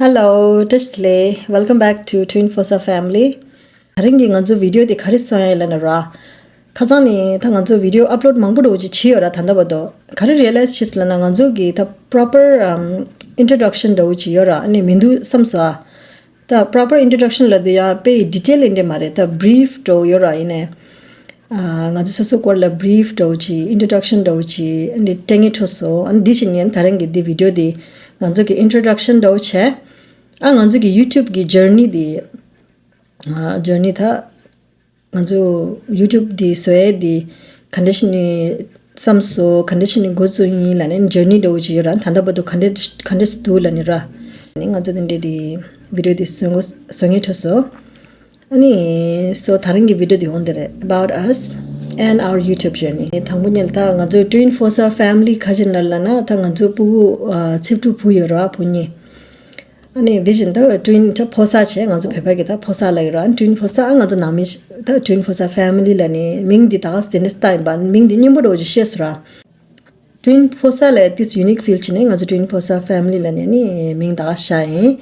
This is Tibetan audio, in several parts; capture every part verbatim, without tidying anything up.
Hello, བཀྲ་ཤིས་བདེ་ལེགས། Welcome back to Twin Fosa Family. ད་རིང་གི་ང་ཚོ་བི་ཌི་ཡོ་དེ་ག་རེ་བཟོ་ཡ་ཡིན་ལབ་ན་ར། ཁ་སང་ནས་ད་ང་ཚོ་བི་ཌི་ཡོ་ཨབ་ལོཌ་མང་པོ་འདྲ་བོ་ཅིག་བྱས་ཡོད་ར། ད་ལྟ་བར་དུ་ག་རེ་རི་ཡ་ལའི་ཛི་བྱས་ལབ་ན། ང་ཚོ་གི་ད་པྲོ་པར་ཨམ་ཨིན་ཊྲོ་ཌག་ཤན་འདྲ་བོ་ཅིག་ཡོད་ར། ཨ་ནི་མི་འདུག་བསམ་སོང་ཨ། ད་པྲོ་པར་ཨིན་ཊྲོ་ཌག་ཤན་ལབ་དུས་ཡང་དཔེ་ཌི་ཊེལ་ཡིན་འདྲ་མ་རེད། ད་བྷི་རིཕ་འདྲ་བོ་ཡོད་ར། ཡིན་ནའི་ཨ་ང་ཚོ་སོ་སོ་སྐོར་ལ་བྷི་རིཕ་འདྲ་བོ་ཅིག་ཨིན་ཊྲོ་ཌག་ཤན་འདྲ་བོ་ཅིག་ཨ་ནི་སྤྲད་སྙིང་འདོད་སོང་། ཨ་ནི་འདི་བྱས་ནས་ད་རིང་གི་འདི་བི་ཌི་ཡོ་འདི་ང་ཚོ་གི་ཨིན་ཊྲོ་ཌག་ཤན་འདྲ་བོ་བྱས། ཨ་ང་ཚོ་གི་ཡུ་ཊུབ་གི་ཇར་ནི་འདི་ཨ་ཇར་ནི་ད་ང་ཚོ་ཡུ་ཊུབ་འདི་བཟོ་ཡས་འདི་ག་འདྲ་བྱས་ནས་བསམ་སོང་། ག་འདྲ་བྱས་ནས་འགོ་བཙུགས་ཡིན་ལབ་ནས་ཇར་ནི་འདྲ་བོ་ཅིག་ཡོད་ར། ད་ལྟ་བར་དུ་ག་འདྲ་ག་འདྲ་སེ་འདུག་ལབ་ནས་ར། ཨ་ནི་ང་ཚོ་འདི་འདྲའི་འདི་བི་ཌི་ཡོ་འདི་བཟོ་འགོ་བཟོ་སྙིང་འདོད་སོང་། ཨ་ནི་སོ་ད་རིང་གི་བི་ཌི་ཡོ་འདི་འོང་འདི་རེད། About us and our YouTube journey. དང་པོ་ཉིད་ལ་ད་ང་ཚོ་Twin Fosa Family ག་ཅི་ཡིན་ལབ་ན། ད་ང་ཚོ་སྤུ་གུ་ཨ་ཚེ་དྲུག་བུ་ཡོད་ར། བུ་གཉིས། ཨ་ནི་འདི་བཞིན་དུ་Twin ད་ཕོ་སར་བྱས། ང་ཚོ་བོད་པ་གི་ད་ཕོ་སར་ལབ་ཡོད་ར། Twin Fosa ཨ་ང་ཚོ་ནང་མི་ད་Twin Fosa Family ལབ་ནི་མིང་འདི་ད་ག་སེ་འདི་འདྲ་བཏགས་ཡིན་པ། མིང་འདི་སྙན་པོ་འདྲ་བོ་ཅིག་ཤེས་སོང་ར། Twin Fosa ལ་ཏིས་ཡུ་ནིག་ཕིལ་བྱས་ནས་ང་ཚོ་Twin Fosa Family ལབ་ནས་ནི་མིང་ད་ག་བཞག་ཡིན།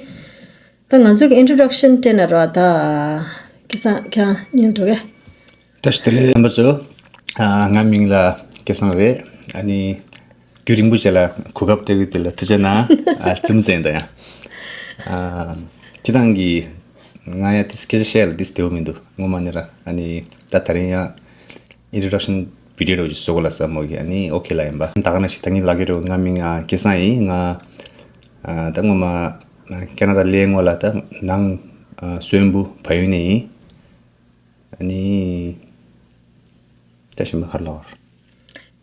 ད་ང་ཚོ་གི་ཨིན་ཊྲོ་ཌག་ཤན་སྤྲད་ན་ར། ད་སྐལ་བཟང་ཁྱེད་རང་སྙན་འགྲོ་གས། བཀྲ་ཤིས་བདེ་ལེགས་རྣམ་པ་ཚོ། ཨ་ང་མིང་ལ་སྐལ་བཟང་རེད། ཨ་ནི་རྒྱུན་རིང་པོ་རྗེས་ལ་གོ་སྐབས་སྤྲད་རྒྱུ་དེ་ལ་ཐུགས་རྗེ་གནང་། ཨ་རྩེད་མོ་རྩེ་ཡིན་ད་ཡང་། ཨ་སྤྱིར་བཏང་གི་ང་ཡང་ཏིས་སྐད་ཆ་བཤད་ལ་ཏིས་བདེ་པོ་མི་འདུག་ངོ་མ་ནི་ར། ཨ་ནི་ད་ད་རིང་ཡང་ཨིན་ཊྲོ་ཌག་ཤན་བི་ཌི་ཡོ་འདྲ་བོ་ཅིག་བཟོ་དགོས་ལབ་བསམ་མོ་གི། ཨ་ནི་ཨོ་ཁེ་ལབ་ཡིན་པ། ད་ག་ནང་བཞིན་ད་ངས་ལབ་ཀྱི་རེད། ང་མིང་ཨ་སྐལ་བཟང་ཡིན། ང་ཨ་ད་སྔོན་མ་ཨ་ཁེ་ན་ཌ་སླེབས་སྔོན་ལ་ད་ནང་ཨ་སོན་སྤུ་བལ་ཡུལ་ནས་ཡིན། ཨ་ནི་ད་ཞིམ་པོ་ཁར་ལོར།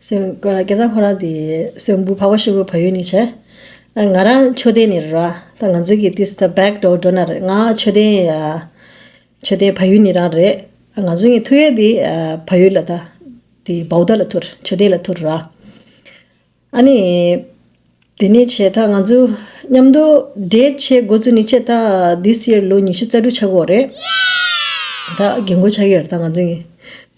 སོན་སྐལ་བཟང་ཁོ་རང་དེ་སོན་སྤུ་ཕག་པ་ཤུ་གུ་བལ་ཡུལ་ནས་བྱས། ཨ་ང་རང་ཆོས་སྡེ་ནས་ར། ད་ང་ཚོ་གི་ཏིས་ད་བེག་ཌོར་འགྲོ་ན་རེད། ང་ཆོས་སྡེ་ཨ་ཆོས་སྡེ་བལ་ཡུལ་ནས་རང་རེད། ང་ཚོ་གི་ཐུག་ཡས་དེ་ཨ་བལ་ཡུལ་ལ་ད་དེ་བའུ་ཌ་ལ་ཐུག་ཆོས་སྡེ་ལ་ཐུག་ར། ཨ་ནི་དེ་ནས་བྱས་ད་ང་ཚོ་མཉམ་དུ་ཌེ་ཊི་བྱེད་འགོ་བཙུགས་ནས་བྱས་ད་this year ལོ་ཉི་ཤུ་རྩ་དྲུག་ཆགས་ཀྱི་ཡོད་རེད། ད་རྒན་གོག་ཆགས་ཀྱི་ཡོད་རེད། ད་ང་ཚོ་གི་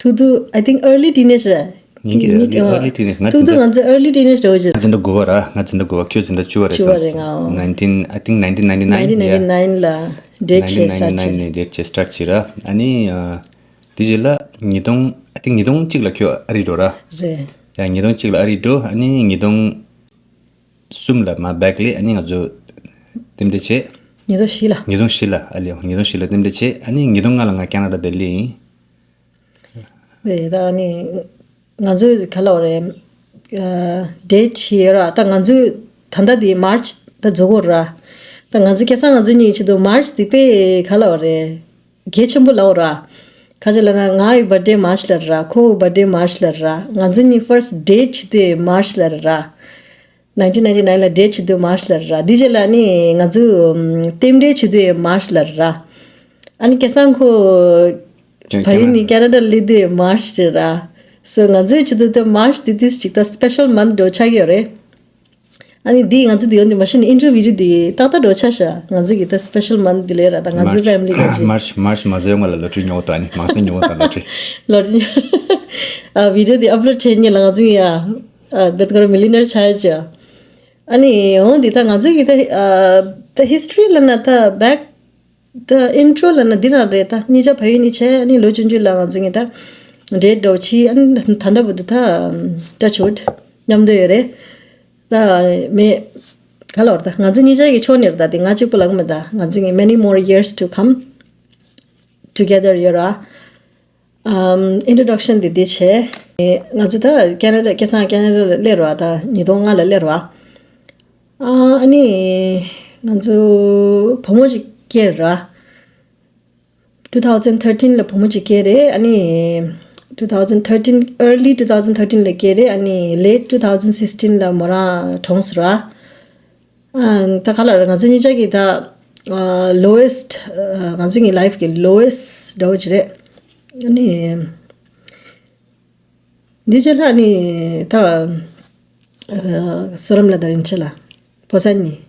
ཐུག་ཐུག་I think early teenage རེད། ཡིན་གྱི་རེད། ཉི་ཤུ་ཨ་ཨར་ལི་ཊི་ནེ་ང་ཐུག་ཐུག་ང་ཚོ་ཨར་ལི་ཊི་ནེ་འདྲ་བོ་ཅིག་ང་འཛིན་གྲྭ་དགུ་པ་ར། ང་འཛིན་གྲྭ་དགུ་པ། ཁྱོད་འཛིན་གྲྭ་བཅུ་པ་རེད་བཅུ་པ་བསམ་རེད། སོང་། ང་ནའིན་ཊིན་I think nineteen ninety nine nineteen ninety nine yeah ལ་ཌེ་ཊི་བྱས་སི་ཊར་བྱས། nineteen ninety nine ནས་ཌེ་ཊི་བྱས་སི་ཊར་བྱས་ར། ཨ་ནི་ཨ་དེ་རྗེས་ལ་ཉིས་སྟོང་I think ཉིས་སྟོང་གཅིག་ལ་ཁྱོད་ཨ་རི་འགྲོ་ར། རེད། ཡང་ཉིས་སྟོང་གཅིག་ལ་ཨ་རི་འགྲོ། ཨ་ནི་ཉིས་སྟོང་གསུམ་ལ་མ་བེག་སླེབས། ཨ་ནི་ང་ཚོ་རྟེན་འབྲེལ་བྱས། ཉིས་སྟོང་བཞི་ལ། ཉིས་སྟོང་བཞི་ལ་ཨ་ལེ། ཉིས་སྟོང་བཞི་ལ་རྟེན་འབྲེལ་བྱས། ཨ་ནི་ཉིས་སྟོང་ལྔ་ལ་ང་ཁེ་ན་ཌ་ལྡི་ལི་ཡིན། རེད། ད་ནི་ང་ཚོས་ག་ལབ་རེད། ཨ་ཌེ་ཊི་བྱས་ར། ད་ང་ཚོས་ད་ལྟ་འདི་མར་ཆི་ད་རྫོགས་གོ་ར། ད་ང་ཚོ་ཁ་སང་ང་ཚོ་གཉིས་ཆེད་དུ་མར་ཆི་དེ་དཔེ་ག་ལབ་རེད། གལ་ཆེན་པོ་ལབ་ར། ག་ཅི་ལབ་ན་ང་ཡི་བར་ཌེ་མར་ཆི་ལ་ར། ཁོ་བར་ཌེ་མར་ཆི་ལ་ར། ང་ཚོ་གཉིས་ཕར་སི་ཊི་ཌེ་ཊི་བྱེད་དུས་མར་ཆི་ལ་ར། nineteen ninety nine ལ་ཌེ་ཊི་བྱེད་དུས་མར་ཆི་ལ་ར། དེ་རྗེས་ལ་ནི་ང་ཚོ་ཨམ་རྟེན་འབྲེལ་བྱེད་དུས་མར་ཆི་ལ་ར། ཨ་ནི་ཁ་སང་ཁོ་ཁྱོད་བལ་ཡུལ་ནས་ཁེ་ན་ཌ་སླེབས་དུས་མར་ཆི་ར། སོ་ང་ཚོའི་ཆེད་དུ་ད་མར་ཆི་དེ་ཏིས་ཅིག་ད་སི་པེ་ཤལ་མན་ཐི་འདྲ་བོ་ཆགས་ཀྱི་ཡོད་རེད། ཨ་ནི་འདི་ང་ཚོ་འདི་ཡོང་དུས་མ་གཞི་ནས་ཨིན་ཊར་བིའུ་འདི་ཏག་ཏག་འདྲ་བོ་ཆགས་ཤག་ང་ཚོ་གི་ད་སི་པེ་ཤལ་མན་ཐི་འདི་ལས་ར། ད་ང་ཚོའི་ཕེ་མི་ལི་ག་ཅིག་མར་ཆི་མར་ཆི་མ་བཟོས་སྔོན་ལ་ལོ་ཊ་རི་ཉོ་དང་། ཨ་ནི་མང་སེ་ཉོ་དང་ལོ་ཊ་རི། ལོ་ཊ་རི་ཉོ། ཨ་བི་ཌི་ཡོ་འདི་ཨབ་ལོཌ་བྱས་ཉིན་ལ་ང་ཚོ་ཡ། ཨ་བེད་ཀོ་ར་མི་ལི་ནར་ཆགས་ཡ་ཅིག་ཨ་ནི་འོ་འདི་ད་ང་ཚོའི་གི་ད་ཨ་ད་ཧི་སི་ཊོ་རི་ལབ་ན་ད་བེག་ད་ཨིན་ཊྲོ་ལབ་ན་འདི་རང་རེད། ད་གཉིས་ཆ་བལ་ཡུལ་ནས་བྱས། ཨ་ནི་ལོ་ཆུང་ཆུང་ལ་ང་ཚོ་གཉིས་ད་ཌེ་ཊི་འདྲ་བོ་བྱས། ཨ་ནི་ད་ལྟ་བར་དུ་ད་ཊཆ་ཝུཌ་མཉམ་དུ་ཡོད་རེད། ད་མེད་ག་ལབ་རེད། ད་ང་ཚོ་གཉིས་ཆ་གི་ཕྱོགས་ནས་རེད། ད་དེ་ང་གཅིག་པུ་ལབ་གི་མེད། ད་ང་ཚོ་གཉིས་many more years to come together ཡོད་ར། ཨམ་ཨིན་ཊྲོ་ཌག་ཤན་དེ་དེ་བྱས། ང་ཚོ་ད་ཁེ་ན་ཌ་ཁ་སང་ཁེ་ན་ཌ་ལ་སླེབས་ར། ད་ཉིས་སྟོང་ལྔ་ལ་སླེབས་ར། ཨ་ཨ་ནི་ང་ཚོ་བུ་མོ་ཅིག་སྐྱེས་ར། two thousand thirteen ལ་བུ་མོ་ཅིག་སྐྱེས་རེད། ཨ་ནི་two thousand thirteen early two thousand thirteen ལ་སྐྱེས་རེད། ཨ་ནི་late two thousand sixteen ལ་མོ་རང་གྲོངས་སོང་ར། ཨ་ད་ག་ལབ་ར། ང་ཚོ་གཉིས་ཆ་གི་ད་ཨ་ལོ་ཝེ་སི་ཊི་ཨ་ང་ཚོ་གི་ལའིཕ་གི་ལོ་ཝེ་སི་ཊི་འདྲ་བོ་ཅིག་རེད། ཨ་ནི་འདི་རྗེས་ལ་ནི་ད་ཨ་བསོད་ནམས་ལགས་དང་རིན་ཆེན་ལགས་བུ་ཚ་གཉིས།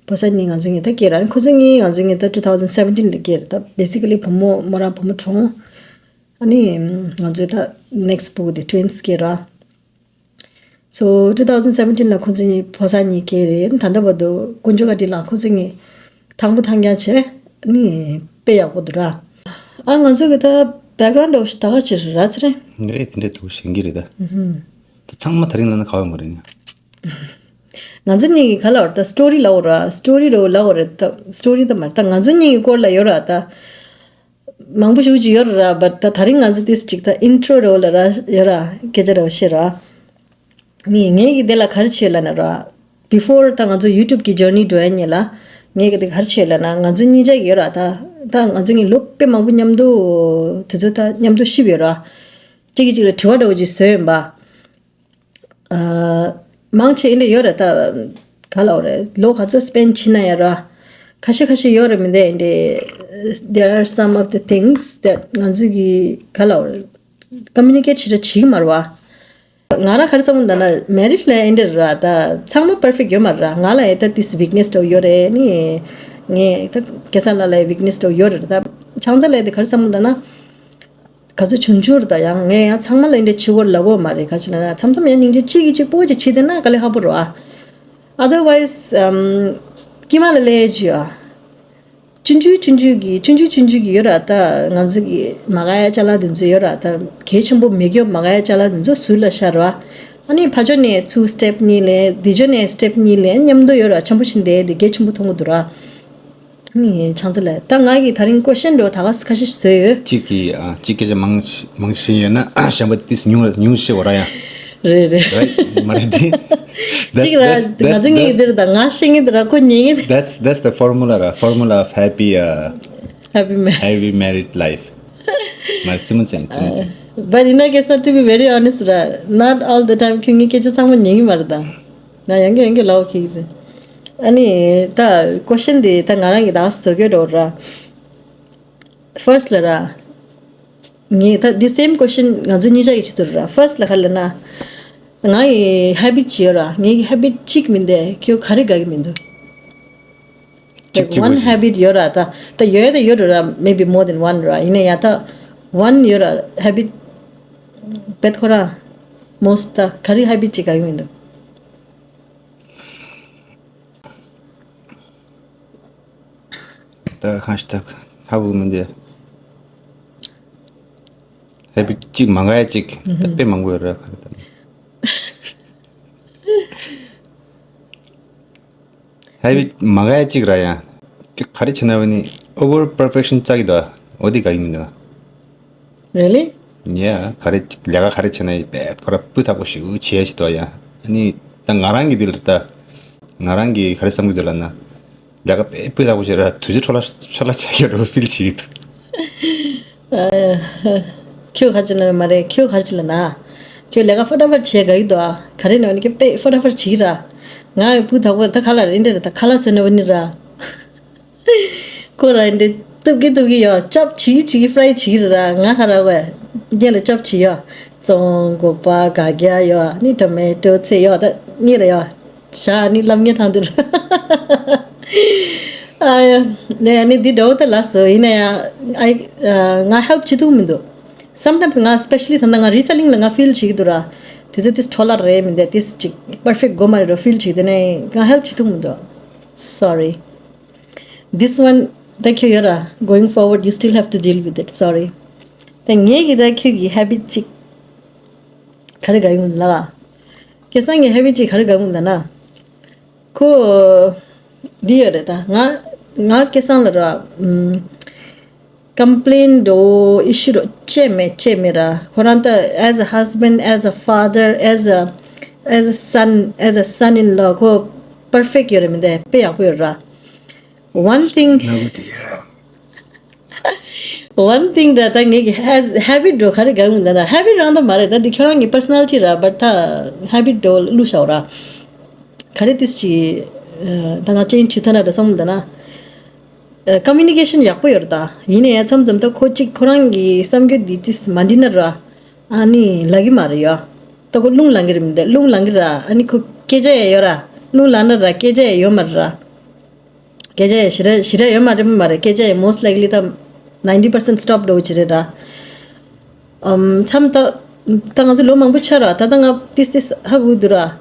བུ་ཚ་གཉིས་ང་ཚོ་གཉིས་ད་སྐྱེས་ར། ཁོ་ཚོ་གཉིས་ང་ཚོ་གཉིས་ད་two thousand seventeen ལ་སྐྱེས་རེད། ད་basically བུ་མོ་མོ་རང་བུ་མོ་གྲོངས། ཨ་ནི་ང་ཚོའི་ད་ནེག་སི་ཊི་བུ་གུ་དེ་ཊུ་ཝིན་སི་སྐྱེས་ར། So two thousand seventeen ལ་ཁོ་ཚོ་གཉིས་ཕོ་གསར་གཉིས་སྐྱེས་རེད། ད་ལྟ་བར་དུ་དཀོན་མཆོག་བཀའ་དྲིན་ལ་ཁོ་ཚོ་གཉིས་ ཐང་པོ་ཐང་རྐྱང་བྱས་ནི་དཔེ་ཡག་པོ་འདུག་ར། ཨ་ང་ཚོ་གི་ད་background་འདྲ་བོ་ཞིག་ད་ག་ཅིག་རེད་ར་ཚེ་རིང་། རེད་དེ་འདྲ་འདུག་ཞེན་གི་རེད་ད། ད་ཚང་མ་ད་རིང་ལ་ན་ག་བ་མ་རེད་ཡ། ང་ཚོ་གཉིས་ཀྱི་ག་ལ་བར་ད་story་ལ་འོ་ར་story་རོ་ལ་འོ་རེད་ད་story་ད་མ་རེད་ད་ང་ཚོ་གཉིས་ཀྱི་སྐོར་ལ་ཡོད་ར་ད། མང་པོ་ཞིག་ཅིག་ཡོད་རེད་ར། བཊ་ད་ད་རིང་ང་ཚོ་ཏིས་ཅིག་ད་intro་རོ་ལ་ར་ཡོད་ར་སྐད་ཆ་རོ་བཤད་ར། ངས་ངས་ཀྱི་དེ་ལ་ག་རེ་བྱས་ལ་ན་ར། before་ད་ང་ཚོ་YouTube་གི་journey་འགྲོ་ཡ་ཉེ་ལ་ངས་ཀྱི་དེ་ག་རེ་བྱས་ལ་ན་ང་ཚོ་གཉིས་ཆ་གི་ཡོད་ར་ད། ད་ང་ཚོ་གཉིས་ལོ་དཔེ་མང་པོ་མཉམ་དུ་དུས་ཚོད་ད་མཉམ་དུ་ཤི་བ་ཡོད་ར། གཅིག་གིས་གཅིག་ལ་དྲི་བ་འདྲ་བོ་ཅིག་བཟོས་ཡོད་པ། ཨ། མང་ཆེ་ཨིན་དྲ་ཡོད་རེད་ད། ག་ལ་འོ་རེད་ལོ་ག་ཚོད་spend་བྱེད་ན་ཡ་ར། ཁ་ཤས་ཁ་ཤས་ཡོད་རེད་མི་འདུག་ཨིན་དྲ། There are some of the things that་ང་ཚོས་ཀྱི་ག་ལ་འོ་རེད་communicate་བྱེད་ར་བྱེད་ཀྱི་མ་རེད་བ། ང་རང་ག་རེ་བསམ་གྱི་འདུག་ན་marriage་ལ་ཨིན་དྲ་ར་ད་ཚང་མ་perfect་ཡོད་མ་རེད་ར། ང་ལ་ཨེ་ད་this weakness་འདྲ་བོ་ཡོད་རེད་ནི། ངས་ད་སྐལ་བཟང་ལགས་ལ་weakness་འདྲ་བོ་ཡོད་རེད་ད། ཆང་ས་ལ་དེ་ག་རེ་བསམ་གྱི་འདུག་ན། ག་ཚོད་ཆུང་ཆུང་རེད་ད། ཡང་ངས་ཡང་ཚང་མ་ལ་འདི་འདྲ་བྱེད་དགོས་ལབ་དགོས་མ་རེད། ག་ཅི་ལབ་ན་མཚམས་མཚམས་ཡང་སྙིང་རྗེ་གཅིག་གིས་གཅིག་པོ་ཅིག་བྱེད་བསྡད་ན་དཀའ་ལས་ཁག་པོ་རེད་ཨ། Otherwise་ཨམ། དཀྱིལ་མ་ལ་སླེབས་ཡ་ཅིག་ཡོད་ཨ། ཆུང་ཆུང་ཆུང་ཆུང་གི་ཆུང་ཆུང་ཆུང་ཆུང་གི་ཡོད་ར་ད། ང་ཚོ་གི་མ་དགའ་ཡ་ཅ་ལག་དེ་ཚོ་ཡོད་ར་ད། གལ་ཆེན་པོ་མེད་རྒྱུ་མ་དགའ་ཡ་ཅ་ལག་དེ་ཚོ་ཟུར་ལ་བཞག་ར། ཨ་ནི་ཕར་ཕྱོགས་ནས་ཚུར་step་གཉིས་ལེན། འདི་ཕྱོགས་ནས་step་གཉིས་ལེན། མཉམ་དུ་ཡོད་ར་འཆམ་པོ་བྱེད་བསྡད་དེ་གལ་ཆེན་པོ་མཐོང་གི་འདུག་ར། ངའི་ཆང་ཚ་ལ་ད་ང་གི་ད་རིང་question་འགྲོ་ད་ག་ཁ་ཤས་བཟོས་ཡོད། གཅིག་གིས་ཨ་གཅིག་སྐད་ཆ་མང་མང་ཤེས་ཡོད་ན་ཞེན་པ་ཏིས་ཉུང་ཉུང་ཤེས་བ་ར་ཡ། རེད་རེད། Right? མ་རེད་དེ། གཅིག་ར་ང་ཚོ་ངའི་འདིར་ད་ང་ཤེས་ངེས་དེ་ར་ཁོ་ཉན་ངེས་དེ། That's that's the formula ར། Formula of happy uh, happy married life. མ་རེད་ཙི་མོ་ཙན་ཙི་མོ་ཙན། But in that case, to be very honest ར། Not all the time ཁྱོད་ངའི་སྐད་ཆ་ཚང་མ་ཉན་གི་མ་རེད་ད། ང་ཡང་གི་ཡང་གི་ལའོ་ཁི་རེད། ཨ་ནི་ད་question་དེ་ད་ང་རང་གི་ད་བཟོ་གི་འགྲོ་ར། First་ལ་ར། ངས་ད་the same question་ང་ཚོ་གཉིས་ཆ་གི་ཆེད་དུ་ར། First་ལ་ག་ལ་ན། ང་ཡི་habit་ཅིག་ཡོད་ར། ངའི་habit་གཅིག་མིན་ཏེ་ཁྱོད་ག་རེ་དགའ་གི་མི་འདུག་གཅིག་གཅིག་one་པོ་ཞིག habit་ཡོད་ར་ད། ད་ཡོད་ད་ཡོད་ར་maybe more than one་ར། ཡིན་ན་ཡ་ད་one་ཡོད་ར་habit། བེད་ཁོ་ར། Most་ད་ག་རེ་habit་ཅིག་དགའ་གི་མི་འདུག་ད་གང་ཞིག་ད་ཧ་གོ་མི་འདུག habit་གཅིག་མ་དགའ་ཡ་གཅིག་ད་དཔེ་མང་པོ་ཡོད་ར་ག་རེ་ད། Habit་མ་དགའ་ཡ་གཅིག་ར་ཡ། ག་རེ་བྱས་ན་བ་ནི་over perfection་རྩ་གི་འདུག་འོ་དེ་དགའ་གི་མི་འདུག Really? Yeah. ག་རེ་ལས་ཀ་ག་རེ་བྱས་ན་ཡི་བེད་ཁོ་ར་སྤུས་དག་པོ་ཞིག་བྱེད་ཡ་ཞིག་འདུག་ཡ། ཨ་ནི་ད་ང་རང་གི་འདི་ལ་ད་ང་རང་གི་ག་རེ་བསམ་གི་འདུག་ལབ་ན། ལས་ཀ་དཔེ་སྤུས་དག་པོ་བྱས་ར་དུས་ཚོད་འཕྲོ་བརླག་འཕྲོ་བརླག་བྱས་ཡོད་ར་བ་feel་བྱེད་ཀྱི་འདུག་ཁྱོད་ག་རེ་བྱས་ན་མ་རེད། ཁྱོད་ག་རེ་བྱས་ལ་ན། ཁྱོད་ལས་ཀ་ཕ་ཏ་ཕ་བྱས་དགའ་གི་འདུག་ཨ། ག་རེ་ནས་ནི་ཁྱོད་དཔེ་ཕ་ཏ་ཕ་བྱེད་ཀྱི་ར། ང་ཡི་སྤུས་དག་པོ་ད་ཁ་ལ་རེད་འདྲ་རེད་ད་ཁ་ལ་བཟོས་ན་བ་ནི་ར། ཁོ་ར་འདི་གཏུབ་ཀྱི་གཏུབ་ཀྱི་ཡོད། chop་བྱེད་ཀྱི་བྱེད་ཀྱི་fry་བྱེད་ཀྱི་ར། ང་ཧ་ར་བས་རྒྱན་ལ་chop་བྱེད་ཡོད། བཙོང་སྒོག་པ་ག་རྒྱ་ཡོད་ནི་tomato་ཚེ་ཡོད་ད་གཉིས་ལ་ཡོད། ཞག་ནི་ལམ་ངན་ཐང་དུ་ར། ཨ་ཡ་ནས་ནི་འདི་འདྲ་བོ་ད་ལ་སོ་ཡིན་ན་ཡང་ཨ་ང་help་བྱེད་ཐུབ་མི་འདུག Sometimes་ང་especially་ད་ལྟ་ང་reselling་ལ་ང་feel་བྱེད་ཀྱི་འདུག་ར། དུས་ཚོད་དུས་འཕྲོ་བརླག་རེད་མི་འདུག་དུས་ཅིག་perfect་དགོས་མ་རེད་རོ་feel་བྱེད་ཀྱི་འདུག་ནས་ང་help་བྱེད་ཐུབ་མི་འདུག Sorry. This one ད་ཁྱོད་ཡོད་ར། Going forward you still have to deal with it. Sorry. ད་ངས་ཀྱི་ད་ཁྱོད་ཀྱི་habit་ཅིག་ག་རེ་དགའ་ཡོང་ལ། སྐལ་བཟང་གི་habit་ཅིག་ག་རེ་དགའ་ཡོང་ད་ན། ཁོ་འདི་ཡོད་རེད་ད། ང་ང་སྐལ་བཟང་ལ་ར། ཨམ། complain་འགྲོ་issue་འགྲོ་ཅེས་མེད་ཅེས་མེད་ར། ཁོ་རང་ད་as a husband, as a father, as a as a son, as a son in law ཁོ་perfect་ཡོད་རེད་མི་འདུག་དཔེ་ཡག་པོ་ཡོད་ར། One thing, one thing་ར་ད་ངེད་ཀྱི་has- habit་འགྲོ་ག་རེ་གང་མི་འདུག་ད་habit་རང་ད་མ་རེད་ད་འདི་ཁྱོད་རང་གི་personality་ར་but་ད་habit་འགྲོ་བླུག་བཞག་ར། ག་རེ་ཏིས་ཅི་ད་ང་change་བྱེད་ཐུབ་ན་འགྲོ་བསམ་འདུག་ན། ཨ། communication་ཡག་པོ་ཡོད་རེད་ད། ཡིན་ན་ཡང་མཚམས་མཚམས་ད་ཁོ་གཅིག་ཁོ་རང་གི་བསམ་རྒྱུ་འདི་ཏིས་མ་འགྲིག་ན་ར། ཨ་ནི་ལབ་ཀྱི་མ་རེད་ཡ། ད་ཁོ་རླུང་ལངས་ཀྱི་རེད་མི་འདུག་རླུང་ལངས་ཀྱི་ར་ཨ་ནི་ཁོ་སྐད་ཆ་ཡང་ཡོད་ར། རླུང་ལངས་ན་ར་སྐད་ཆ་ཡང་ཡོད་མ་རེད་ར། སྐད་ཆ་ཡང་ཞེ་དྲག་ཞེ་དྲག་ཡོད་མ་རེད་མ་རེད་སྐད་ཆ་ཡང་most likely་ད་ninety percent stop་འགྲོ་གི་རེད་ར། ཨམ་མཚམས་ད་ད་ང་ཚོ་ལོ་མང་པོ་ཆགས་ར་ད་ད་ང་ཏིས་ཏིས་ཧ་གོ་གི་འདུག་ར།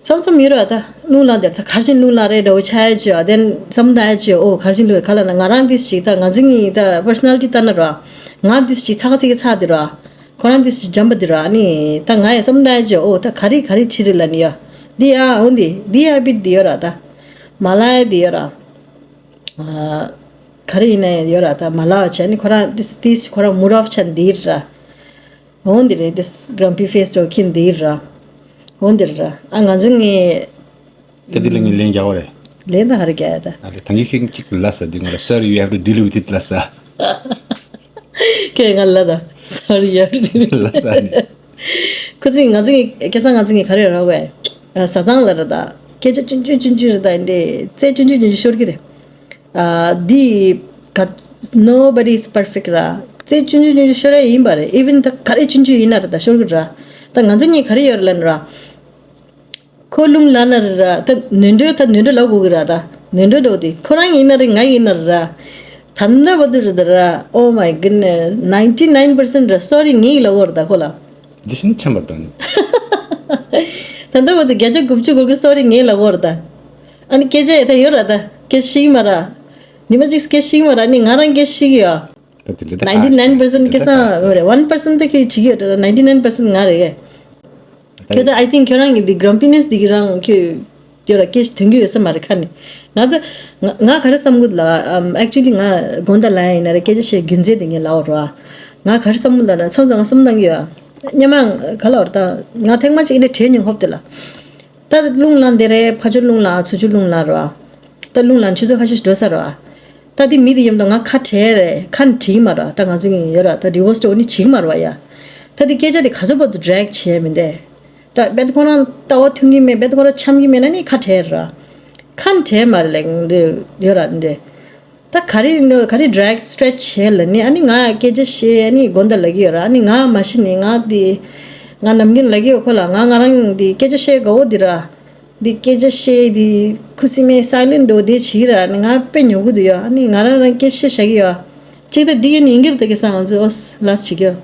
མཚམས་མཚམས་ཡོད་ར་ད། རླུང་ལངས་དེར་ད་གར་ཆེན་རླུང་ལངས་རེད་འདྲ་བོ་ཆགས་ཡ་ཅིག་ཡོད། དེ་བསམ་བློ་ཡ་ཅིག་ཡོད། ཨོ་གར་ཆེན་རླུང་ག་ལ་ན་ང་རང་འདི་ཞིག་ད་ང་ཚོ་གཉིས་ད་པར་སོ་ནལ་ཊི་ལྟ་ན་ར། ང་འདི་ཞིག་ཚ་ག་ཚི་གི་ཚ་དེ་ར། ཁོ་རང་འདི་ཞིག་འཇམ་པ་དེ་ར། ཨ་ནི་ད་ང་ཡ་བསམ་བློ་ཡ་ཅིག་ཡོད། ཨོ་ད་ག་རེ་ག་རེ་ཆི་རེད་ལ་ནི་ཡ། འདི་ཡ་ཨོ་འདི་འདི་ཡ་བིད་འདི་ཡོད་ར་ད། མ་ལ་ཡ་འདི་ཡོད་ར། ཨ་ག་རེ་ཡིན་ན་ཡོད་ར་ད། མ་ལ་བ་བྱས་ནི་ཁོ་རང་འདི་འདི་ཁོ་རང་མུ་རོབ་ཆ་འདི་ར། འོ་འདི་རེད། འདི་གྲམ་པི་ཕེ་སི་འདྲ་བོ་ཁྱེར་འདི་ར། འོ་འདི་ར། ཨ་ང་ཚོ་ངས། ད་འདི་ལ་ངས་ལན་རྒྱག་པ་རེད། ལན་ད་ཧ་ར་རྒྱག་ཡ་ད། ཨ་ལེ་ད་གིན་ཁྱོད་གཅིག་ལ་ས་འདི་ང་ལ་sorry you have to deal with it ལ་ས། ཁྱོད་ང་ལ་ད་sorry you have to deal with it ལ་ས་ནི། ཁོ་ཚོས་ང་ཚོ་ངས་སྐལ་བཟང་ང་ཚོ་ངས་ག་རེ་ར་བས། ཨ་བཟའ་ཚང་ལ་ར་ད། སྐད་ཆ་ཆུང་ཆུང་ཆུང་ཆུང་ར་ད་འདི་རྩེ་ཆུང་ཆུང་ཆུང་ཆུང་ཤོར་གི་རེད། ཨ་འདི་ག nobody is perfect ར། རྩེ་ཆུང་ཆུང་ཆུང་ཆུང་ཤོར་ཡ་ཡིན་པ་རེད། even ད་ག་རེ་ཆུང་ཆུང་ཡིན་ན་ར་ད་ཤོར་གི་ར། ད་ང་ཚོ་གཉིས་ག་རེ་ཡོད་ར་ལབ་ན་ར། ཁོ་རླུང་ལངས་ན་ར་ད་ནོར་འཁྲུལ་ད་ནོར་འཁྲུལ་ལབ་དགོས་གི་ར་ད། ནོར་འཁྲུལ་འགྲོ་དེ་ཁོ་རང་ཡིན་ན་རེད་ང་ཡིན་ན་ར། ད་ལྟ་བར་དུ་རེད་ད་ར། Oh my goodness, ninety nine percent ར་sorry ངས་ལབ་དགོས་ར་ད་ཁོ་ལ། འདི་བཞིན་འཆམ་པ་དང་ནི། ད་ལྟ་བར་དུ་བརྒྱ་ཆ་དགུ་བཅུ་གོ་གི་sorry ངས་ལབ་དགོས་ར་ད། ཨ་ནི་སྐད་ཆ་ཡ་ད་ཡོད་ར་ད། སྐད་ཤིག་མ་ར། ཉི་མ་གཅིག་སྐད་ཤིག་མ་ར་ནི་ང་རང་སྐད་ཤིག་ཡོད། ད་དེ་འདྲ་ད་ninety nine percent སྐད་བཟང་རེད། one percent ད་ཁྱོད་བྱེད་ཀྱི་ཡོད་ད། ninety nine percent ང་རེད། ད་ཁྱོད་ད་I think ཁྱོད་རང་གི་འདི་grumpiness འདི་གི་རང་ཁྱོད་ཡོད་ར་སྐད་ཐོན་གྱི་ཡོད་ས་མ་རེད་ཁ་ནི། ང་ད་ང་ང་ག་རེ་བསམ་གི་ལ་ཨམ་actually ང་དགོང་དག་ལ་ཡིན་ན་རེད་སྐད་ཆ་བཤད་རྒྱུ་མཚན་དེ་ངས་ལབ་རོགས་ཨ། ང་ག་རེ་བསམ་གི་ལ་ན་མཚམས་མཚམས་ང་བསམ་བཏང་གི་ཡོད་ཨ། སྙམ་མ་ག་ལབ་ར་ད་ང་ཐེངས་མ་གཅིག་ཨེ་འདྲ་དྲན་མྱོང་ཧོབ་དེ་ལ། ད་རླུང་ལངས་དེ་རེད། ཕར་ཕྱོགས་རླུང་ལངས་ཚུར་ཕྱོགས་རླུང་ལངས་རོ། ད་རླུང་ལངས་ཆུ་ཚོད་ཁ་ཤས་འགྲོ་ས་རོ། ད་དེ་མི་དེ་ཡོད་མདོག་ང་ཁ་བྲལ་རེད་ཁ་ནི་བྲིས་མ་རོ། ད་ང་ཚོ་གི་ཡོད་ར་ད་divorce འགྲོ་ནི་བྱེད་ཀྱི་མ་རོ་ཡ། ད་དེ་སྐད་ཆ་དེ་ག་ཚོད་བར་དུ་drag བྱས་མི་འདས། ད་བེད་ཁོ་རང་ལྟ་བ་མཐུན་གྱི་མེད་བེད་ཁོ་རང་འཆམ་གྱི་མེད་ན་ནི་ཁ་བྲལ་ར། ཁ་ནི་བྲལ་མ་རེད་ལེགས་འདི་ཡོད་ར་འདི། ད་ག་རེ་འདི་ག་རེ་drag stretch བྱས་ལ་ནི་ཨ་ནི་ང་སྐད་ཆ་བཤད་ཨ་ནི་དགོན་བདག་ལབ་ཀྱི་ཡོད་ར། ཨ་ནི་ང་མ་གཞི་ནས་ང་འདི་ང་ནམ་རྒྱུན་ལབ་ཀྱི་ཡོད་ཁོ་ལ་ང་ང་རང་འདི་སྐད་ཆ་བཤད་དགའ་བོ་འདི་ར། འདི་སྐད་ཆ་བཤད་འདི་ཁུ་སིམ་མེར་silent འགྲོ་འདི་བྱེད་ཀྱི་ར། ཨ་ནི་ང་དཔེ་ཉོབ་གི་འདུག་ཡ། ཨ་ནི་ང་རང་རང་སྐད་ཆ་བཤད་བཞག་གི་ཡོད། གཅིག་ད་འདི་ག་ནི་ཡིན་གྱི་རེད་ད་སྐལ་བཟང་ང་ཚོས་ཨོས་last བྱེད་ཀྱི་ཡོད།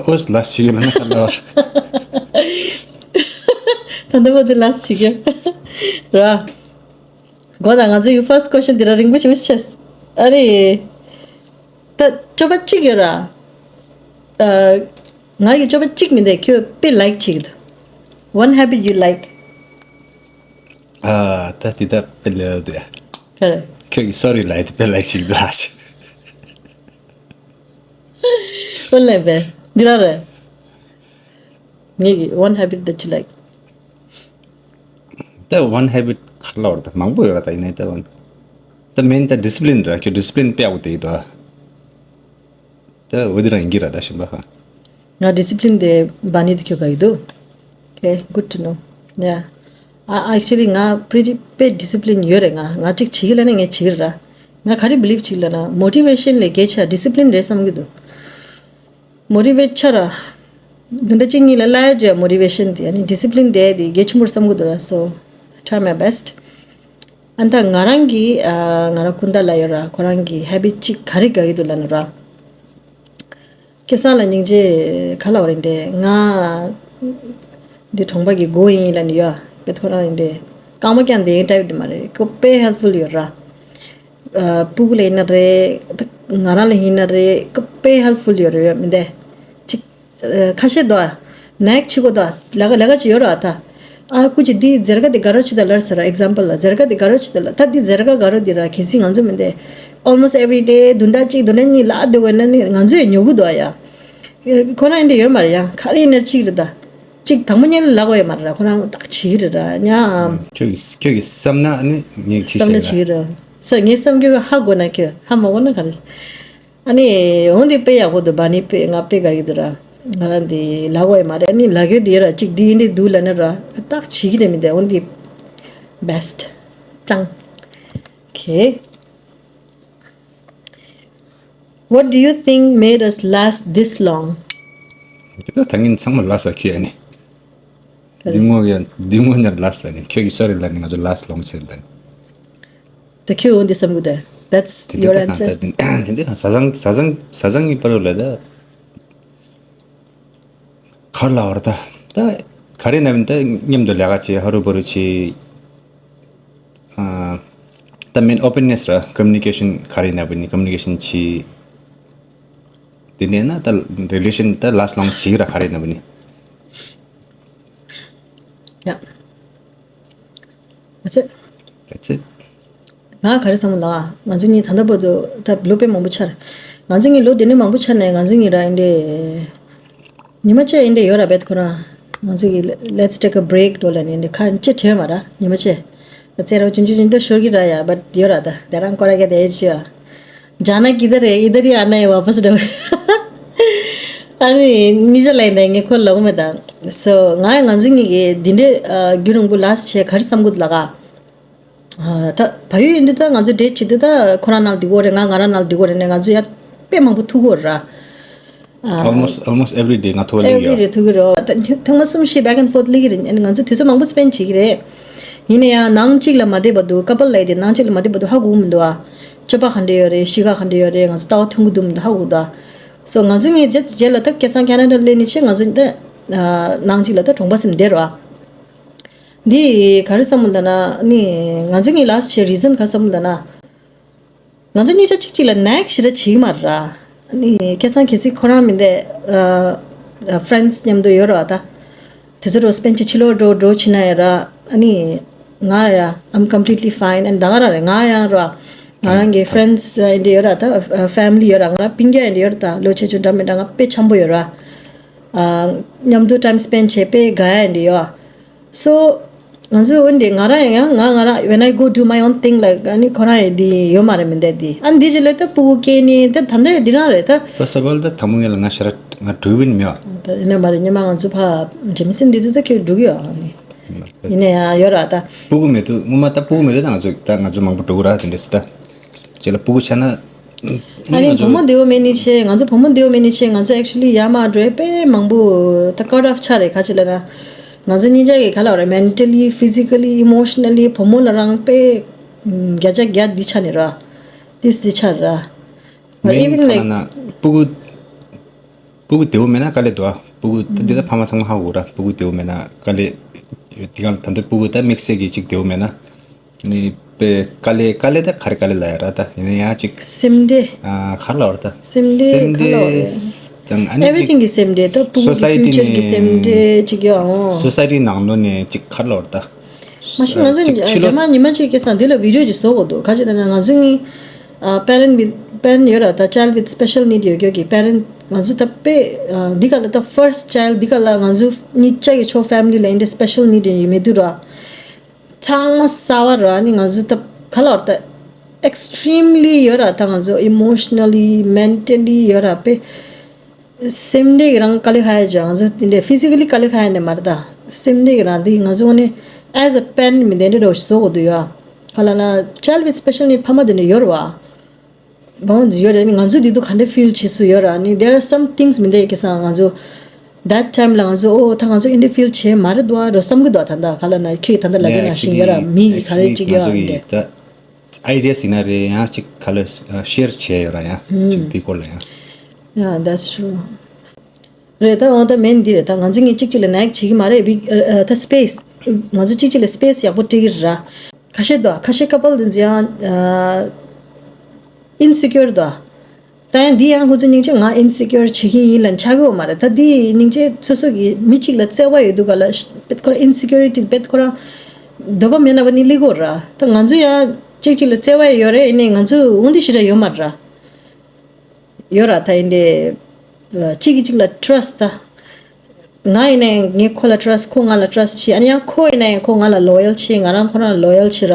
ཨོས་last བྱེད་ཀྱི་ཡོད་ལ་ན་ཁ་ལ་བར། ད་ལྟ་བར་དུ་last བྱེད་ཀྱི་ཡོད་ར། གོ་ད་ང་ཚོའི་first question འདི་ར་རིང་པོ་ཞིག་བྱས། ཨ་རེ། ད་སྤྱོད་པ་གཅིག་ཡོད་ར། ཨ། ང་གི་སྤྱོད་པ་གཅིག་མིན་ཏེ་ཁྱོད་དཔེ་like བྱེད་ཀྱི་འདུག One habit you like. ཨ། ད་དེ་ད་དཔེ་ལབ་འདུག་ཡ། ག་རེ། ཁྱོད་ཀྱི་sorry ལབ་དེ་དཔེ་like བྱེད་ཀྱི་འདུག་ཨ། ཨོ་ལེ་བེ། འདི་ར་རེད། ངེད་ཀྱི་one habit that you like. ད་one habit ག་ལ་བར་ད་མང་པོ་ཡོད་ར་ད་ཡིན་ནའི་ད་one ད་main ད་discipline ར། ཁྱོད་discipline དཔེ་ཡག་པོ་དེ་ཡིན་ད། ད་འོ་དེ་རང་ཡིན་གྱི་ར་ད་ཞིམ་པ་ཧ། ང་discipline དེ་བ་ནི་དེ་ཁྱོད་ག་ཡི་འདུག Okay, good to know. Yeah. I actually ང་pretty དཔེ་discipline ཡོད་རེད། ང་ང་གཅིག་བྱེད་ཀྱི་ལ་ནི་ངས་བྱེད་ཀྱི་ར། ང་ག་རེ་believe བྱེད་ཀྱི་ལ་ན་motivation ལས་གལ་ཆེ་discipline རེད་བསམ་གྱི་འདུག Motivate ཆ་ར། དུ་འདྲ་གཅིག་གཉིས་ལ་བླ་ཡ་བརྗོད་motivation དེ་ཨ་ནི་discipline དེ་དེ་གལ་ཆེན་པོར་བསམ་གི་འདུག་ར། So I try my best. ཨ་ད་ང་རང་གི་ཨ་ང་རང་ཀུན་ད་ལ་ཡོད་ར། ཁོ་རང་གི་habit གཅིག་ག་རེ་དགའ་གི་འདུག་ལབ་ན་ར། སྐལ་བཟང་ལ་སྙིང་རྗེ་ག་ལབ་རེད་འདི་ང་འདི་གྲོང་པ་གི་སྒོ་ཡིན་ལབ་ནི་ཡོད། དཔེ་ཁོ་རང་ཡིན་ཏེ་རྐང་པ་བརྐྱངས་ཏེ་ཡིན་type དེ་མ་རེད། ཁོ་དཔེ་helpful ཡོད་ར། ཨ་སྤུ་གུ་ལ་ཡིན་ན་རེད། ང་རང་ལ་ཡིན་ན་རེད། ཁོ་དཔེ་helpful ཡོད་རེད་ཡོད་མི་འདས། ཅིག་ཨ་ཁ་ཤས་དོ། ནག་ཆི་གོ་དོ། ལ་ཀ་ལ་ཀ་ཅི་ཡོད་ར་ད། ཨ་ཀུ་ཅི་འདི་ཛེར་ཀ་དེ་ག་རོ་ཅི་ད་ལར་ཟེར་ར། example ལ་ཛེར་ཀ་དེ་ག་རོ་ཅི་ད་ལ་ད་འདི་ཛེར་ཀ་ག་རོ་འདི་ར་གལ་སྲིད་ང་ཚོ་མི་འདས། almost every day དུ་འདྲ་གཅིག་དུ་འདྲ་གཉིས་ལ་དེ་བས་ན་ནི་ང་ཚོ་ཡང་ཉོ་གི་འདུག་ཨ་ཡ། ཁོ་རང་ཡིན་འདྲ་ཡོད་མ་རེད་ཡ། ག་རེ་ཡིན་ན་གཅིག་རེད་ད། གཅིག་དང་པོ་ཉིད་ལ་ལག་འོས་མ་རེད་ར། ཁོ་རང་ཏག་བྱེད་ཀྱི་རེད་ར་ཉ། ཁྱོད་ཀྱི་ཁྱོད་ཀྱི་བསམ་ན་ནི་ངས་བྱེད་བསམ་ན་ཤེས་བྱེད་ཀྱི་རེད། ས་ངས་བསམ་རྒྱུ་ཧ་གོ་ན་ཁྱོད་ཧ་མ་གོ་ན་ག་རེ། ཨ་ནི་འོན་ཏེ་དཔེ་ཡག་པོ་འདུག་བ་ནི་དཔེ་ང་དཔེ་དགའ་གི་འདུག་ར། ང་རང་འདི་ལབ་དགོས་ཡ་མ་རེད། ཨ་ནི་ལབ་རྒྱུ་འདི་ར་གཅིག་འདི་ཡིན་འདི་འདུག་ལབ་ན་ར་ཏག་བྱེད་ཀྱི་རེད་མི་འདུག་འོན་ཏེ་best ཅང་། Okay. What do you think made us last this long? དེ་ད་ད་ངན་ཚང་མ་ལ་ས་ཁྱོད་ཨ་ནི། འདི་ངོ་ཡ་འདི་ངོ་ཉར་last ལ་ནི་ཁྱོད་ཀྱི་sorry ལ་ནི་ང་ཚོ་last long ཆེར་ལ་ནི། ད་ཁྱོད་འོན་ཏེ་བསམ་གི་ད། That's དེ་འདྲ་your ད་གང་answer. ད་དེ་འདྲ་གང་བཟའ་ཚང་བཟའ་ཚང་བཟའ་ཚང་གི་བར་ལ་ད་གར་ལ་བར་ད་ད་ ག་རེ་ན་བིན་ད་མཉམ་དུ་ལས་ཀ་བྱེད། ཧ་རུ་བ་རུ་བྱེད། ཨ། ད་མེན་ཨོ་པན་ནེས་ར། ཀོ་མུ་ནི་ཀེ་ཤན་ག་རེ་ན་བིན་ནི་ཀོ་མུ་ནི་ཀེ་ཤན་བྱེད། དེ་ནས་ན་ད་རི་ལེ་ཤན་ད་ལ་སི་ཊི་ལོང་བྱེད་ར། ག་རེ་ན་བིན་ནི། Yeah. That's it. That's it. ང་ག་རེ་བསམ་ལ། ང་ཚོ་གཉིས་ད་ལྟ་བར་དུ་ད་ལོ་དཔེ་མང་པོ་ཆགས་རེད། ང་ཚོ་གཉིས་ལོ་དེ་ནས་མང་པོ་ཆགས་ནས་ང་ཚོ་གཉིས་ར་ཨིན་དེ། ཉི་མ་གཅིག་ཨིན་དེ་ཡོད་ར་བེད་ཁོ་རང་། ང་ཚོ་གི་let's take a break འགྲོ་ལ་ནས་ཨིན་དེ་ཁ་ཅིག་བྲལ་མ་ར་ཉི་མ་གཅིག་ད་རྩེ་ར་ཅུང་ཅུང་ཅུང་ད་ཤོར་གི་ར་ཡ། བཊ་ཡོད་ར། ད་དེ་རང་ཀོ་ར་ག་དེ་ཅི་ཡ། जाना किधर है, इधर ही आना है, वापस जाओ. ཨ་ནི་ཉི་ཤུ་ལ་ཡིན་ད་ངས་ཁོ་ལོག་མེད་ད། སོ་ང་ང་ཚོ་གཉིས་ཀྱི་འདི་འདྲའི་རྒྱུན་རིང་པོ་ལ་སི་ཊི་བྱས་ག་རེ་བསམ་གི་འདུག་ལ་ག་ད་བལ་ཡུལ་ཡིན་དུས་ད་ང་ཚོ་འདྲེ་བྱེད་དུས་ད་ཁོ་རང་ནང་འདི་གོ་རེད། ང་ང་རང་ནང་འདི་གོ་རེད་ནས་ང་ཚོ་ཡ་དཔེ་མང་པོ་ཐུག་གོ་ར། Almost, almost every day ང་ཐུག་ལེ་ཡ། Every day ཐུག་གི་རེད། ད་ཐེངས་མ་གསུམ་བཞི་back and forth ལེ་གི་རེད། ང་ཚོ་དུས་ཚོད་མང་པོ་སྤེན་བྱེད་ཀྱི་རེད། ཡིན་ན་ཡང་ནང་གཅིག་ལ་མ་བསྡད་པ་འདུག་ཀ་པལ་ལ་ཡི་དེ་ནང་གཅིག་ལ་མ་བསྡད་པ་འདུག་ཧ་གོ་མི་འདུག་ཨ། སྤྱོད་པ་ག་འདྲ་ཡོད་རེད། གཤིས་ཀ་ག་འདྲ་ཡོད་རེད། ང་ཚོ་ལྟ་བ་མཐུན་གི་འདུག་མི་འདུག་ཧ་གོ་གི་འདུག་སོ་ང་ཚོ་གཉིས་རྗེས་རྗེས་ལ་ད་སྐལ་བཟང་ཁེ་ན་ཌ་སླེབས་ནས་ཆེ་ང་ཚོ་ད་ནང་གཅིག་ལ་ད་གྲོང་པ་སེམས་བསྡད་རོགས་ཨ། འདི་ག་རེ་བསམ་མོ་ལ་ན་ནི་ང་ཚོ་གཉིས་ལ་སི་ཊི་བྱས་རི་ཛན་ག་བསམ་མོ་ལ་ན། ང་ཚོ་གཉིས་ཆ་གཅིག་གཅིག་ལ་ནེག་ཞེ་དྲག་བྱེད་ཀྱི་མ་རེད་ར། ཨ་ནི་སྐལ་བཟང་གལ་སྲིད་ཁོ་རང་མིན་ཏེ་ཨ་ཨ་friends མཉམ་དུ་ཡོད་རེད་བ་ད། དེ་ཚོ་འགྲོ་སྤེན་ཆ་ཕྱི་ལོགས་འགྲོ་འགྲོ་ཕྱི་ན་ཡ་ར། ཨ་ནི་ང་ཡ་I'm completely fine and ད་ག་རང་རེད། ང་ཡང་ར་ང་རང་གི་friends ཨ་འདྲ་ཡོད་ར་ད། ཨ་family ཡོད་ར། ང་རང་སྤུན་ཀྱག་ཨ་འདྲ་ཡོད་ར་ད། ལོ་ཆེ་ཆུང་འདྲ་མི་འདྲ་ང་དཔེ་འཆམ་པོ་ཡོད་ར། ཨ་མཉམ་དུ་time spend བྱས་དཔེ་དགའ་ཡ་ཨ་འདྲ་ཡོད། So ང་ཚོའི་འོན་ཏེ་ང་རང་ཡང་ང་ང་རང་when I go do my own thing like ཨ་ནི་ཁོ་རང་ཡང་འདི་ཡོད་མ་རེད་མི་འདས་འདི། ཨ་འདི་ཅི་ལས་ད་སྤུ་གུ་སྐྱེས་ནི་ད་ད་འདི་འདི་རང་རེད་ད། First of all ད་དང་པོ་ངས་ལ་ང་ཞེ་དྲག་ང་འགྲོ་གི་ནི་མེད་པ། ད་ཡིན་ན་མ་རེད། སྔོན་མ་ང་ཚོ་ཕ་ཇེ་མི་སི་འདི་དུས་ད་ཁྱོད་འགྲོ་གི་ཡོད་ཨ་ནི། ཡིན་ན་ཡང་ཡོད་ར་ད། སྤུ་གུ་མེད་དུས་སྔོན་མ་ད་སྤུ་གུ་མེད་དུས་ད་ང་ཚོ་ད་ང་ཚོ་མང་པོ་འགྲོ་གི་ར་དེ་འདྲས་ད། རྗེས་ལ་སྤུ་གུ་ཆགས་ན། ཨ་ནི་ང་ཚོ་བུ་མོ་བདེ་བོ་མེད་ནི་ཆེ། ང་ཚོ་བུ་མོ་བདེ་བོ་མེད་ནི་ཆེ། ང་ཚོ་actually ཡར་མར་འགྲོ་ཡ་དཔེ་མང་པོ་ད་cut off ཆགས་རེད། ག་ཅི་ལབ་ན་ང་ཚོ་གཉིས་ཆ་གི་ག་ལབ་རེད། mentally, physically, emotionally བུ་མོ་ལ་རང་དཔེ་བརྒྱ་ཆ་བརྒྱ་འདི་ཆགས་ནི་ར། this འདི་ཆགས་ར། But མིན་even ཐ་like ན་སྤུ་གུ། སྤུ་གུ་བདེ་བོ་མེད་ན་དཀའ་ལས་འདུག་ཨ། སྤུ་གུ་ད་འདི་ད་ཕ་མ་ཚང་མ་ཧ་གོ་ར། སྤུ་གུ་བདེ་བོ་མེད་ན་དཀའ་ལས། འདི་ག་ད་འདི་སྤུ་གུ་ད་དམིགས་བསལ་གྱི་ཅིག་བདེ་བོ་མེད་ན། ནི་པའི་དཀའ་ལས་དཀའ་ལས་ད་ག་རེ་དཀའ་ལས་ལ་ཡ་ར་ད་ཡིན་ན་ཡང་ཅིག་སེམས་ཁྲལ། ཨ་ག་རེ་ལབ་ར་ད། སེམས་ཁྲལ་སེམས་ག་ལབ་རེད། ཁྲལ་དང་ཨ་ནི་everything ཅིག་གི་སེམས་ཁྲལ་ད་སྤུ་གུ་གི་Society future གི་ནས་སེམས་ཁྲལ་ཅིག་ཡོད་ཨང་། Society ནང་ལོགས་ནས་ཅིག་ག་རེ་ལབ་ར་ད། མ་གཞི་ང་ཚོ་ཅིག་ཕྱི་རྒྱ་ལོགས་དམར་ཉི་མ་གཅིག་སྐལ་བཟང་འདི་ལ་video ཅིག་བཟོ་དགོས་འདུག་ག་ཅི་ལབ་ན་ང་ཚོ་གཉིས་ཨ་parent with parent ཡོད་ར་ད། Child with special need ཡོད་རྒྱུ་གི་parent ང་ཚོ་ད་དཔེ་ཨ་འདི་ག་ལ་ད་first child འདི་ག་ལ་ང་ཚོ་གཉིས་ཆ་གི་ཆོ་family ལ་འདི་འདྲ་special need ཡོད་མེད་འདུག་ར། ཚང་མ་གསར་པ་ར། ཨ་ནི་ང་ཚོ་ད་ག་ལབ་ར་ད་extremely ཡོད་ར་ད། ང་ཚོ་emotionally, mentally ཡོད་ར་དཔེ་སེམས་ཁྲལ་གྱི་རང་དཀའ་ལས་ཁག་ཡོད་ཅག་ང་ཚོ་དེ་འདྲའི་physically དཀའ་ལས་ཁག་ཡོད་ནི་མ་རེད་ད། སེམས་ཁྲལ་གྱི་རང་དེ་ང་ཚོ་ནི་as a parent མི་དེ་འདྲ་འདྲ་བོ་ཞིག་བཟོ་དགོས་འདུག་ཡ། ག་ལབ་ན་child with special need ཕ་མ་དེ་འདྲ་ཡོད་ར་བ། བང་ཡོད་རེད། ང་ཚོ་འདི་དུས་ག་འདྲ་feel བྱེད་སུ་ཡོད་ར། ནི་there are some things མི་འདྲ་གི་ས་ང་ཚོ་that time ལ་ང་ཚོ་ཨོ་ད་ང་ཚོ་འདི་འདྲ་feel བྱེད་མ་རེད་དོ་ར་བསམ་གི་འདུག་ད་ལྟ་ག་ལབ་ན་ཁྱོད་ད་ལྟ་ལབ་ཀྱི་ན་ཤིང་ཡོད་ར། མི་ག་རེ་གཅིག་ཡོད་ཨ་འདི་ད་ideas ཡིན་ན་རེད། ཡང་གཅིག་ག་ལ་share བྱས་ཡོད་ར། ཡང་གཅིག་འདི་སྐོར་ལ་ཡང་Yeah, that's true. རེད་ད། འོ་ད་མེན་འདི་རེད་ད། ང་ཚོ་གཉིས་གཅིག་གཅིག་ལ་nag བྱེད་ཀྱི་མ་རེད། big ཨ་ཨ་ད་space ང་ཚོ་གཅིག་གཅིག་ལ་space ཡག་པོ་སྤྲད་ཀྱི་རེད་ར། ཁ་ཤས་དོ་ཁ་ཤས་couple དེ་ཚོ་ཡང་ཨ་insecure དོ། ད་ཡང་འདི་ཡང་ཁོ་ཚོ་སྙིང་རྗེ་ང་insecure བྱེད་ཀྱི་ཡིན་ལབ་ཆགས་ཀྱི་ཡོད་མ་རེད། ད་འདི་སྙིང་རྗེ་སོ་སོ་གི་མི་གཅིག་ལ་བརྩེ་བ་ཡོད་དུས་ག་ལ་ཤ་པེད་ཁོ་ར་insecurity དེ་པེད་ཁོ་ར་འདོད་པ་མེད་ན་བ་ནི་ལི་གོ་ར། ད་ང་ཚོ་ཡང་གཅིག་གཅིག་ལ་བརྩེ་བ་ཡོད་རེད། ཡིན་ནའི་ང་ཚོ་འོང་དེ་ཞེ་དྲག་ཡོད་མ་རེད་ར། ཡོད་ར་ད་ཡིན་ཏེ། གཅིག་གིས་གཅིག་ལ་trust ད། ང་ཡིན་ན་ཡང་ངས་ཁོ་ལ་trust ཁོ་ང་ལ་trust བྱེད། ཨ་ནི་ཡང་ཁོ་ཡིན་ན་ཡང་ཁོ་ང་ལ་loyal བྱེད། ང་རང་ཁོ་རང་ལ་loyal བྱེད་ར།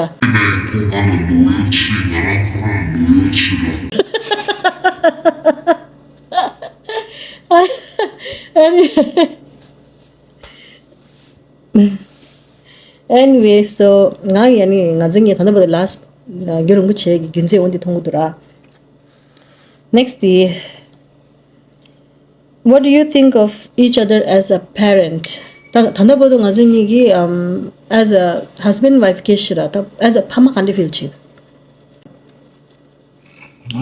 ཨ་ནི། Anyway, so ང་ཡིས་ཨ་ནི་ང་ཚོ་གཉིས་ད་ལྟ་བར་དུ་last རྒྱུན་རིང་པོ་བྱས་ཀྱི་རྒྱུ་མཚན་འོ་འདི་མཐོང་གི་འདུག་ར། Next དེ། What do you think of each other as a parent? ད་ད་ལྟ་བར་དུ་ང་ཚོ་གཉིས་ཀྱིས་um, as a husband wife གལ་སྲིད་ར་ད་as a ཕ་མ་ག་འདྲ་feel བྱེད།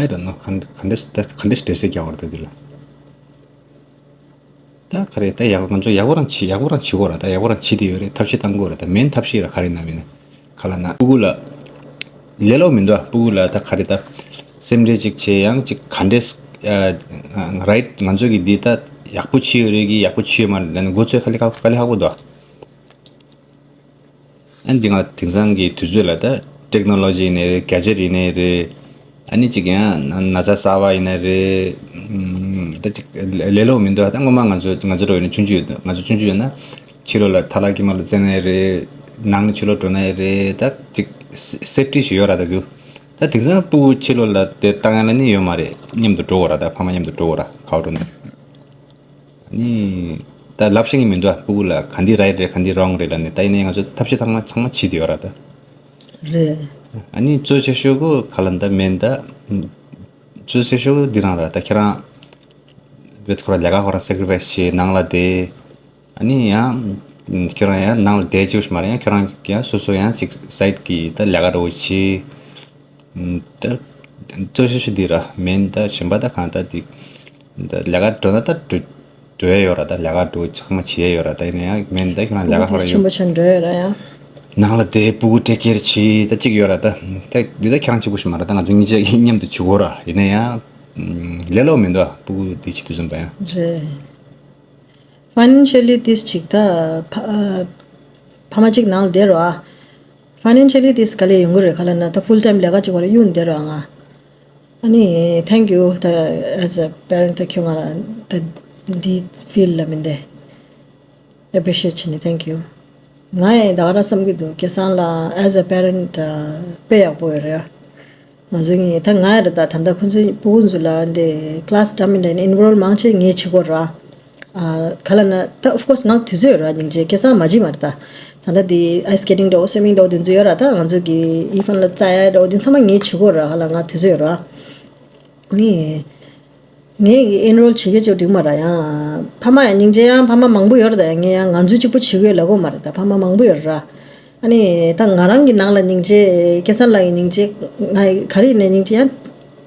I don't know. ག་འདྲ་ག་འདྲ་ག་འདྲ་འགྲེལ་བཤད་རྒྱག་བར་ད་འདི་ལ། ད་ ད་ག་རེ་ད་ཡག་པོ་ང་ཚོ་ཡག་པོ་རང་བྱེད་ཡག་པོ་རང་བྱེད་དགོས་ར། ད་ཡག་པོ་རང་བྱེད་དེ་ཡོད་རེད། ཐབས་ཤེས་བཏང་དགོས་ར། ད་མེན་ཐབས་ཤེས་ར་ག་རེ་ན་མིན་ན་ག་ལ་ན་སྤུ་གུ་ལ་ལས་སླ་པོ་མི་འདུག་ཨ། སྤུ་གུ་ལ་ད་ག་རེ་ད་སེམས་ཁྲལ་ཅིག་བྱེད་ཡང་ཅིག་ག་འདྲས་རའིཊ་ང་ཚོ་གི་འདི་ད་ཡག་པོ་བྱེད་ཡོད་རེད་གི་ཡག་པོ་བྱེད་ཡོད་མ་རེད་ལབ་ནས་མགོ་ཚོས་དཀའ་ལས་ཁག་དཀའ་ལས་ཁག་པོ་འདུག་ཨ། ཨ་འདི་ང་དེང་སང་གི་དུས་ཚོད་ལ་ད་ཊེག་ནོ་ལོ་ཇི་ཡིན་ནའི་རེད། གེ་ཇེཊ་ཡིན་ནའི་རེད། ཨ་ནི་གཅིག་ཡང་ན་ན་ཚ་གསར་པ་ཡིན་ནའི་རེད། ཨམ་ད་གཅིག་ལས་སླ་པོ་མི་འདུག་ད་སྔོན་མ་ང་ཚོ་ང་ཚོ་འགྲོ་ཡོད་ན་ཆུང་ཆུང་ཡོད་ང་ཚོ་ཆུང་ཆུང་ཡོད་ན་ཕྱི་ལོགས་ལ་ཐ་ལག་གི་མ་ལ་བཙལ་ནའི་རེད། ནང་ནས་ཕྱི་ལོགས་འགྲོ་ནའི་རེད། ད་གཅིག་སེ་ཕ་ཊི་ཞིག་ཡོད་ར། ད་དུས་ད་དེང་སང་སྤུ་གུ་ཕྱི་ལོགས་ལ་དེ་བཏང་ཡ་ལ་ནི་ཡོད་མ་རེད། མཉམ་དུ་འགྲོ་དགོས་ར། ད་ཕ་མ་མཉམ་དུ་འགྲོ་དགོས་ར་ག་པར་འགྲོ་ན། ནི་ད་ལབ་ཤེས་ཀྱི་མི་འདུག་ཨ། སྤུ་གུ་ལ་ག་འདི་རའིཊ་རེད་ག་འདི་རོང་རེད་ལབ་ནས། ད་ཡིན་ན་ཡང་ང་ཚོ་ཐབས་ཤེས་ཚང་མ་ཚང་མ་བྱེད་དེ་ཡོད་ར་ད། རེད། ཨ་ནི་གཙོ་ཆེ་ཤོས་གོ་ག་ལ་འདི་མེད་ད། གཙོ་ཆེ་ཤོས་འདི་རང་ར། ད་ཁྱེད་རང་བེད་ཁོ་ར་ལས་ཀ་ཁོ་ར་སེ་ཀ་རི་ཕའི་སི་བྱེད་ནང་ལ་བསྡད། ཨ་ནི་ཡང་ཁྱོད་རང་ཡང་ནང་ལ་བསྡད་ཅིག་ཞིག་མ་རེད། ཡང་ཁྱོད་རང་ཡང་སོ་སོ་ཡང་ཅིག་སའིཌ་གི་ད་ལས་ཀ་འདྲ་བོ་བྱེད། ད་གཙོ་ཆེ་ཤོས་འདི་ར་མེད་ད། གཞན་པ་ད་གང་ད་འདི་ད་ལས་ཀ་འགྲོ་ན་ད་འགྲོ་འགྲོ་ཡ་ཡོད་ར། ད་ལས་ཀ་འགྲོ་ཚང་མ་བྱེད་ཡ་ཡོད་ར། ད་ཡིན་ན་ཡང་མེད་ད་ཁྱོད་རང་ལས་ཀ་ཧོ་ར་ཆེན་ཡོད་པོ་ཆགས་འགྲོ་ཡ་ར་ཡ། ནང་ལ་བསྡད་སྤུ་གུ་ཊེག་ཀེར་བྱེད་ད་གཅིག་ཡོད་ར། ད་ད་འདི་ད་ཁྱེད་རང་གཅིག་པུ་ཞིག་མ་ར། ད་ང་ཚོ་གཉིས་ཆ་མཉམ་དུ་བྱེད་དགོས་ར། ཡིན་ན་ཡང་ལས་སླ་པོ་མི་འདུག་ཨ། སྤུ་གུ་འདི་བྱེད་དུས་ཙམ་པ་ཡང་རེད། ཕའི་ནན་ཤལ་ལི་ཏིས་ཅིག་ད་ཕ་ཕ་མ་གཅིག་ནང་ལ་བསྡད་རོགས་ཨ། ཕའི་ནན་ཤལ་ལི་ཏིས་ག་ལེ་ཡོང་གི་རེད། ག་ལ་ན་ད་ཕུལ་ཊའིམ་ལས་ཀ་གཅིག་བར་གཡུག་བསྡད་རོགས་ཨ་ང་། ཨ་ནི་ཐེང་ཀྱུ། ད་as a parent ད་ཁྱོད་ང་ལ་ད་འདི་ཕིལ་ལ་མི་འདེ་ཨེ་པི་རི་ཤི་ཨེཊ་བྱེད་ནི། ཐེང་ཀྱུ། ང་ཡང་ད་ག་རང་བསམ་གྱི་འདུག་སྐལ་བཟང་ལགས། as a parent དཔེ་ཡག་པོ་ཡོད་རེད། ང་ཚོ་ངས་ད་ང་ཡང་རེད། ད་ད་ལྟ་ཁོ་ཚོའི་སྤུ་གུ་ཚོ་ལ་འདི་ཀླ་སི་འདྲ་མི་འདྲ་ཡིན་ན་ཨིན་རོལ་མང་ཆེ་ངས་བྱེད་དགོས་ར། ཨ་ག་ལ་ན་ད་of course ང་དུས་ཚོད་ཡོད་ར། སྙིང་རྗེ་སྐལ་བཟང་མ་བྱེད་མ་རེད་ད། ད་ལྟ་འདི་ཨའིས་སི་ཀེ་ཊིང་འདྲ་བོ་སུའི་མིང་འདྲ་བོ་འདི་ཚོ་ཡོད་ར། ད་ང་ཚོ་གི་ཨི་ཕན་ལ་རྩ་ཡ་འདྲ་བོ་འདི་ཚང་མ་ངས་བྱེད་དགོས་ར། ག་ལ་ང་དུས་ཚོད་ཡོད་ར། ནི། ངས་ཀྱི་ཨེན་རོལ་བྱེད་ཀྱི་ཅོ་འགྲིག་མ་ར། ཡང་ཕ་མ་ཡང་སྙིང་རྗེ། ཡང་ཕ་མ་མང་པོ་ཡོད་ར། ད་ཡང་ངས་ཡང་ང་ཚོའི་གཅིག་པུ་བྱེད་དགོས་ལབ་གོ་མ་རེད། ད་ཕ་མ་མང་པོ་ཡོད་ར། ཨ་ནི་ད་ང་རང་གི་ནང་ལ་སྙིང་རྗེ། སྐལ་བཟང་ལགས་ཀྱི་སྙིང་རྗེ། ང་ག་རེ་ཡིན་ན་སྙིང་རྗེ། ཡང་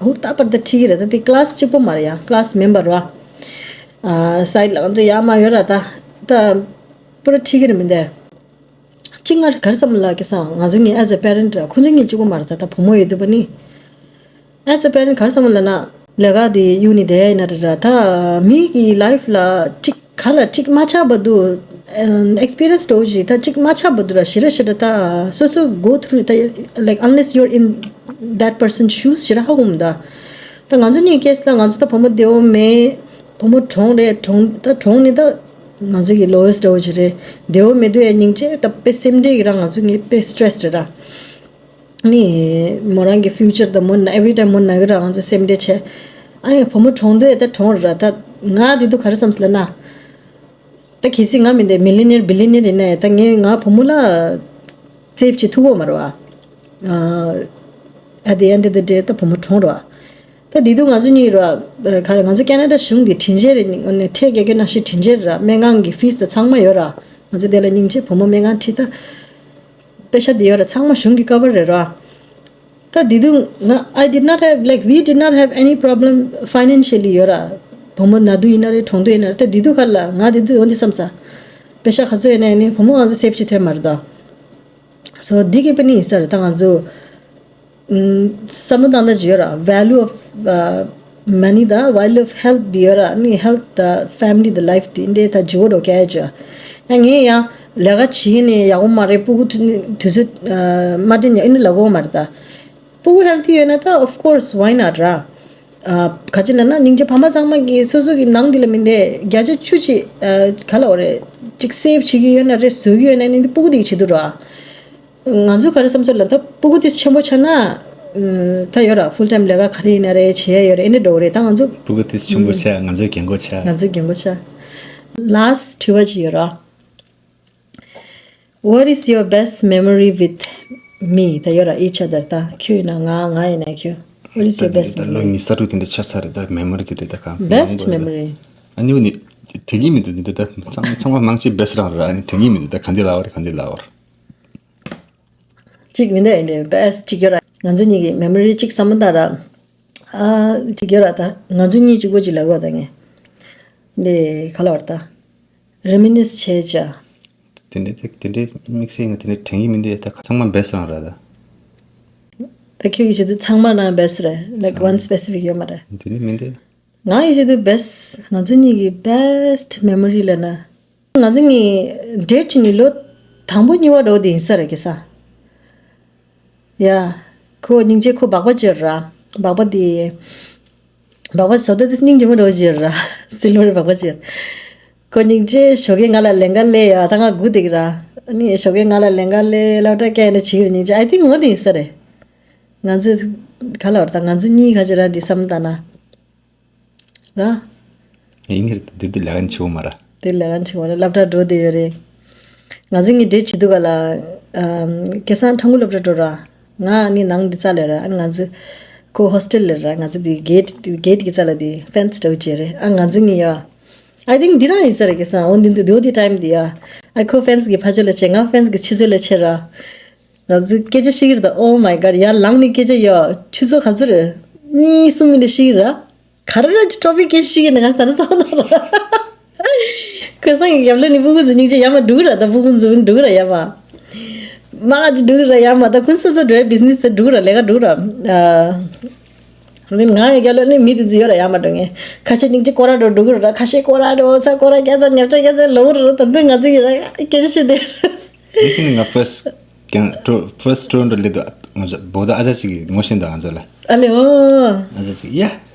ཧུར་ཐག་པར་ད་ཁྲིད་ཀྱི་རེད། ད་དེ་ཀླ་སི་གཅིག་པུ་མ་རེད། ཡང་ཀླ་སི་མེམ་བར་ར། ཨ་སའིཌ་ལ་ང་ཚོ་ཡར་མར་ཡོད་ར། ད་ད་པུ་ར་ཁྲིད་ཀྱི་རེད་མི་འདས། གཅིག་སྔར་ག་རེ་བསམ་ལ་སྐལ་བཟང་། ང་ཚོ་ངས་as a parent ར། ཁོ་ཚོ་ངས་གཅིག་པོ་མ་རེད། ད་ད་བུ་མོ་ཡོད་དུས་པ་ནི། as a parent ག་རེ་བསམ་ལ་ན། ལས་ཀ་དེ་གཡུག་ནས་བསྡད་ཡ་ཡིན་ན་རེད་ར། ད་མི་གི་ལའིཕ་ལ་གཅིག་ག་ལ་གཅིག་མ་ཆགས་བར་དུ་ཨེག་སི་པི་རི་ཡན་སི་འདྲ་བོ་ཞིག་ད་གཅིག་མ་ཆགས་བར་དུ་ར་ཞེ་དྲག་ཞེ་དྲག་ད་སོ་སོ་go through ད་like unless you're in that person shoes ཞེ་དྲག་ཧ་གོ་མི་འདུག་ད་ང་ཚོ་གཉིས་ཀེ་སི་ལ་ང་ཚོ་ད་བུ་མོ་བདེ་བོ་མེད། བུ་མོ་གྲོངས་རེད། གྲོངས་ད་གྲོངས་ནི་ད་ང་ཚོ་གི་ལོ་ཝེ་སི་འདྲ་བོ་ཞིག་རེད། བདེ་བོ་མེད་དུས་ཡ་སྙིང་རྗེ། ད་དཔེ་སེམས་ཁྲལ་གི་ར། ང་ཚོ་ངས་དཔེ་སི་ཊེ་རེ་སི་རེད་ར། ནི་མོ་རང་གི་ཕིའུ་ཅར་ད་མོ་ན་every time མོ་ན་གི་ར། ང་ཚོ་སེམས་ཁྲལ་བྱས། ཨ་ཡ་བུ་མོ་གྲོངས་དུས་ད་གྲོངས་རེད་ར། ད་ང་དེ་དུས་ག་རེ་བསམ་སོང་ལབ་ན། ད་གལ་སྲིད་ང་མི་འདི་མི་ལི་ནེར་བི་ལི་ནེར་ཡིན་ན་ཡང་ད་ངས་ང་བུ་མོ་ལ་སེབ་བྱེད་ཐུབ་ཀྱི་མ་རེད་བ། ཨ་at the end of the day ད་བུ་མོ་གྲོངས་རེད་བ། ད་དེ་དུས་ང་ཚོ་གཉིས་ར་ཁ་ང་ཚོ་ཁེ་ན་ཌ་གཞུང་གི་དྲིན་ཆེན་རེད། ནི་ཁྲལ་རྒྱག་རྒྱུ་ནང་བཞིན་དྲིན་ཆེན་རེད་ར། སྨན་ཁང་གི་ཕིས་ད་ཚང་མ་ཡོད་ར། ང་ཚོ་དེ་ལ་སྙིང་རྗེ། བུ་མོ་སྨན་ཁང་ཁྲིད་ད། པེ་ཤ་དེ་ཡོད་ར། ཚང་མ་གཞུང་གི་ཀ་བར་རེད་ར། ད་དེ་དུས་ང་I did not have like we did not have any problem financially ཡོད་ར། བུ་མོ་ན་དུས་ཡིན་ན་རེད། གྲོངས་དུས་ཡིན་ན་རེད། ད་དེ་དུས་ཁ་ལ་ང་དེ་དུས་འོན་ཏེ་བསམ་ས། པེ་ཤ་ག་ཚོད་ཡོད་ན་ཡིན་ནའི་བུ་མོ་ང་ཚོ་སེབ་བྱེད་ཐུབ་མ་རེད་ད། སོ་འདི་གི་པ་ནི་ཡིན་ས་རེད། ད་ང་ཚོ་ཨུམ་བསམ་བློ་བཏང་ད་ཅི་ཡོད་ར། value of uh, money དང་value of health དེ་ཡོད་ར། ནི་health དང་family དང་life དེ་འདྲའི་ད་ཇི་བོ་འགྲོ་སྐད་ཅི། ཡང་ངས་ཡང་ལས་ཀ་བྱེད་ནས་ཡག་པོ་མ་རེད། སྤུ་གུ་དུས་དུས་ཚོད་ཨ་མ་འགྲིག་ནས་ཨེ་ནི་ལབ་དགོས་མ་རེད་ད། སྤུ་གུ་healthy ཡོད་ན་ད་of course why not ར། ཨ་ག་ཅི་ལབ་ན་སྙིང་རྗེ། ཕ་མ་ཚང་མ་གིས་སོ་སོ་གི་ནང་འདི་ལ་མི་འདས་བརྒྱ་ཆ་བཅུ་ཅིག་ཨ་ག་ལབ་དགོས་རེད། ཅིག་སེབ་བྱེད་ཀྱི་ཡོད་ན་རེད། བཟོ་གི་ཡོད་ན་ནི་འདི་སྤུ་གུ་དེ་གི་བྱེད་དུ་ར། ང་ཚོ་ག་རེ་བསམ་ཚུལ་ལ་ད་སྤུ་གུ་དེ་ཆེན་པོ་ཆགས་ན་ད་ཡོད་ར། ཕུལ་ཊའིམ་ལས་ཀ་ག་རེ་ཡིན་ན་རེད། བྱེད་ཡ་ཡོད་རེད། ཨེ་འདྲ་འགྲོ་གི་རེད། ད་ང་ཚོ་སྤུ་གུ་དེ་ཆེན་པོ་ཆགས། ང་ཚོ་རྒན་གོག་ཆགས། ང་ཚོ་རྒན་གོག་ཆགས། last དྲི་བ་ཅིག་ཡོད་ར། What is your best memory with me? ད་ཡོད་ར། each other ད་ཁྱོད་ཡིན་ན་ང་ང་ཡིན་ན་ཁྱོད། What is your best memory? ད་ལོ་ཉི་ཤུ་རྩ་དྲུག་དེ་འདྲ་ཆགས་ཚར་རེད། ད་མེ་མོ་རི་དེ་འདྲ་ད་གང་best memory? ཨ་ནི་འོ་ནི་དྲན་གྱི་མི་འདུག་འདི་འདྲ་ད་ཚང་ཚང་མ་མང་ཆེ་བེ་སི་རང་རེད། ཨ་ནི་དྲན་གྱི་མི་འདུག་ད་ག་འདི་ལབ་དགོས་རེད། ག་འདི་ལབ་དགོས་རེད། གཅིག་མི་འདུག་ཨེ་འདྲ་བེ་སི་གཅིག་ཡོད་ར། ང་ཚོ་གཉིས་ཀྱི་མེ་མོ་རི་གཅིག་བསམ་བློ་བཏང་ར། ཨ་གཅིག་ཡོད་ར། ད་ང་ཚོ་གཉིས་གཅིག་པོ་གཅིག་ལབ་དགོས། ད་ངས་འདི་ག་ལབ་དགོས་རེད། ད་ རི་མི་ནིས་བྱས་བྱ། དེ་འདྲའི་དེ་དེ་འདྲའི་དམིགས་བསལ་ཡིན་ན་དེ་འདྲའི་དྲན་གྱི་མི་འདུག་ད་ཚང་མ་བེ་སི་རང་རེད་ད། ད་ཁྱོད་ཀྱིས་བྱེད་དུས་ཚང་མ་རང་བེ་སི་རེད། like one specific ཡོད་མ་རེད། དེ་འདྲའི་མི་འདུག་ང་ཡིས་བྱེད་དུས་བེ་སི་ང་ཚོ་གཉིས་ཀྱི་best memory ལབ་ན། ང་ཚོ་གཉིས་date བྱེད་ནི་ལོ་དང་པོ་གཉིས་པ་འདྲ་བོ་དེ་ཡིན་ས་རེད་ཁ་སང་། ཡ། ཁོ་སྙིང་རྗེ། ཁོ་སྦག་སྦག་བྱེད་ར། སྦག་སྦག་དེ། སྦག་སྦག་བཟོ་ལྟ་དེ་སྙིང་རྗེ་མོ་འདྲ་བོ་ཅིག་ཡོད་ར། སིལ་བར་སྦག་སྦག་ཅིག་ཡོད། ཁོ་སྙིང་རྗེ། ཞོགས་ཀས་ང་ལ་ལན་འགའ་སླེབས་ཡ། ད་ང་སྒུག་བསྡད་ཀྱི་ར། ཨ་ནི་ཞོགས་ཀས་ང་ལ་ལན་འགའ་སླེབས། སློབ་གྲྭ་སྐད་ནས་བྱེད་ཀྱི་རེད། སྙིང་རྗེ། I think འོ་དེ་ཡིན་ས་རེད། ང་ཚོ་ག་ལ་བར་ད་ང་ཚོ་གཉིས་ཁ་ཅིག་ར་འདི་བསམ་བཏང་ན། ར། ཡིན་གྱི་རེད། འདི་འདི་ལས་ཀ་བྱེད་འོ་མ་ར། དེ་ལས་ཀ་བྱེད་འོ་ར། སློབ་གྲྭ་འགྲོ་བསྡད་ཡོད་རེད། ང་ཚོ་གཉིས་date བྱེད་དུས་ག་ལ། ཨམ། ཁ་སང་ཁྲ་འགུ་སློབ་གྲྭ་འགྲོ་ར། ང་ནི་ནང་འདི་རྩ་ལ་ར། ཨ་ནི་ང་ཚོ་ཁོ་ཧོ་སི་ཊེལ་ལ་ར། ང་ཚོ་འདི་གེ་ཊི་གེ་ཊི་གི་རྩ་ལ་འདི་ཕེན་སི་འདྲ་བོ་ཅིག་རེད། ཨ་ང་ཚོ་གཉིས་ཡ། I think འདི་རང་ཡིན་ས་རེད། ཁ་སང་འོ་འདི་འདི་འདི་འོ་དེ་ཊའིམ་འདི་ཡ། ཨ་ཁོ་ཕེན་སི་གི་ཕར་ཕྱོགས་ལ་བྱས། ང་ཕེན་སི་གི་ཕྱི་ཕྱོགས་ལ་བྱས་ར། ང་ཚོ་སྐད་ཆ་བཤད་ཀྱི་རེད་ད། Oh my god ཡར་ལངས་ནས་སྐད་ཆ་ཡ། ཆུ་ཚོད་ག་ཚོད་རེད། གཉིས་གསུམ་མི་ལ་བཤད་ཀྱི་ར། ག་རེ་ར་ཅིག་ཊོ་པིག་སྐད་བཤད་ཀྱི་ན། ང་ད་ནི་བསམ་བློ་ར། ཁ་སང་གི་རྒྱབ་ལ་ནི་སྤུ་གུ་ཚོ་སྙིང་རྗེ་ཡ་མ་འགྲོ་གི་ར། ད་སྤུ་གུ་ཚོ་འགྲོ་གི་ར་ཡ་མ། མ་ཅིག་འགྲོ་གི་ར་ཡ་མ། ད་ཁོ་སོ་སོ་འགྲོ་བའི་བི་ཛི་ནེ་སི་ད་འགྲོ་གི་ར། ལས་ཀ་འགྲོ་གི་ར། ཨ། ང་ཡི་རྒྱབ་ལ་ནི་མི་དེ་ཚོ་ཡོད་ར་ཡ་མ་འགྲོ་ངས། ཁ་ཤས་སྙིང་རྗེ་སྐོར་ར་འགྲོ་འགྲོ་གི་ར། ཁ་ཤས་སྐོར་ར་འགྲོ་ས་སྐོར་ར་རྒྱག་ས་ཉབ་ཆ་རྒྱག་ས་ལོ་ར། ད་འདི་ང་ཚོ་ཡི་ར་སྐད་ཆ་བཤད་དེ། དེ་བཞིན་ང་ཕར་སི་ཊི་ཀན་ཊོ་ཕར་སི་ཊི་ཊོ་རོན་ཊོ་སླེབས་དུས་ང་ཚོ་བོད་ཨ་ཅག་ཅིག་གིས་ངོ་ཤེས་འདུག་ང་ཚོ་ལ། ཨ་ལེ་ཨོ། ཨ་ཅག་ཅིག་ཡ།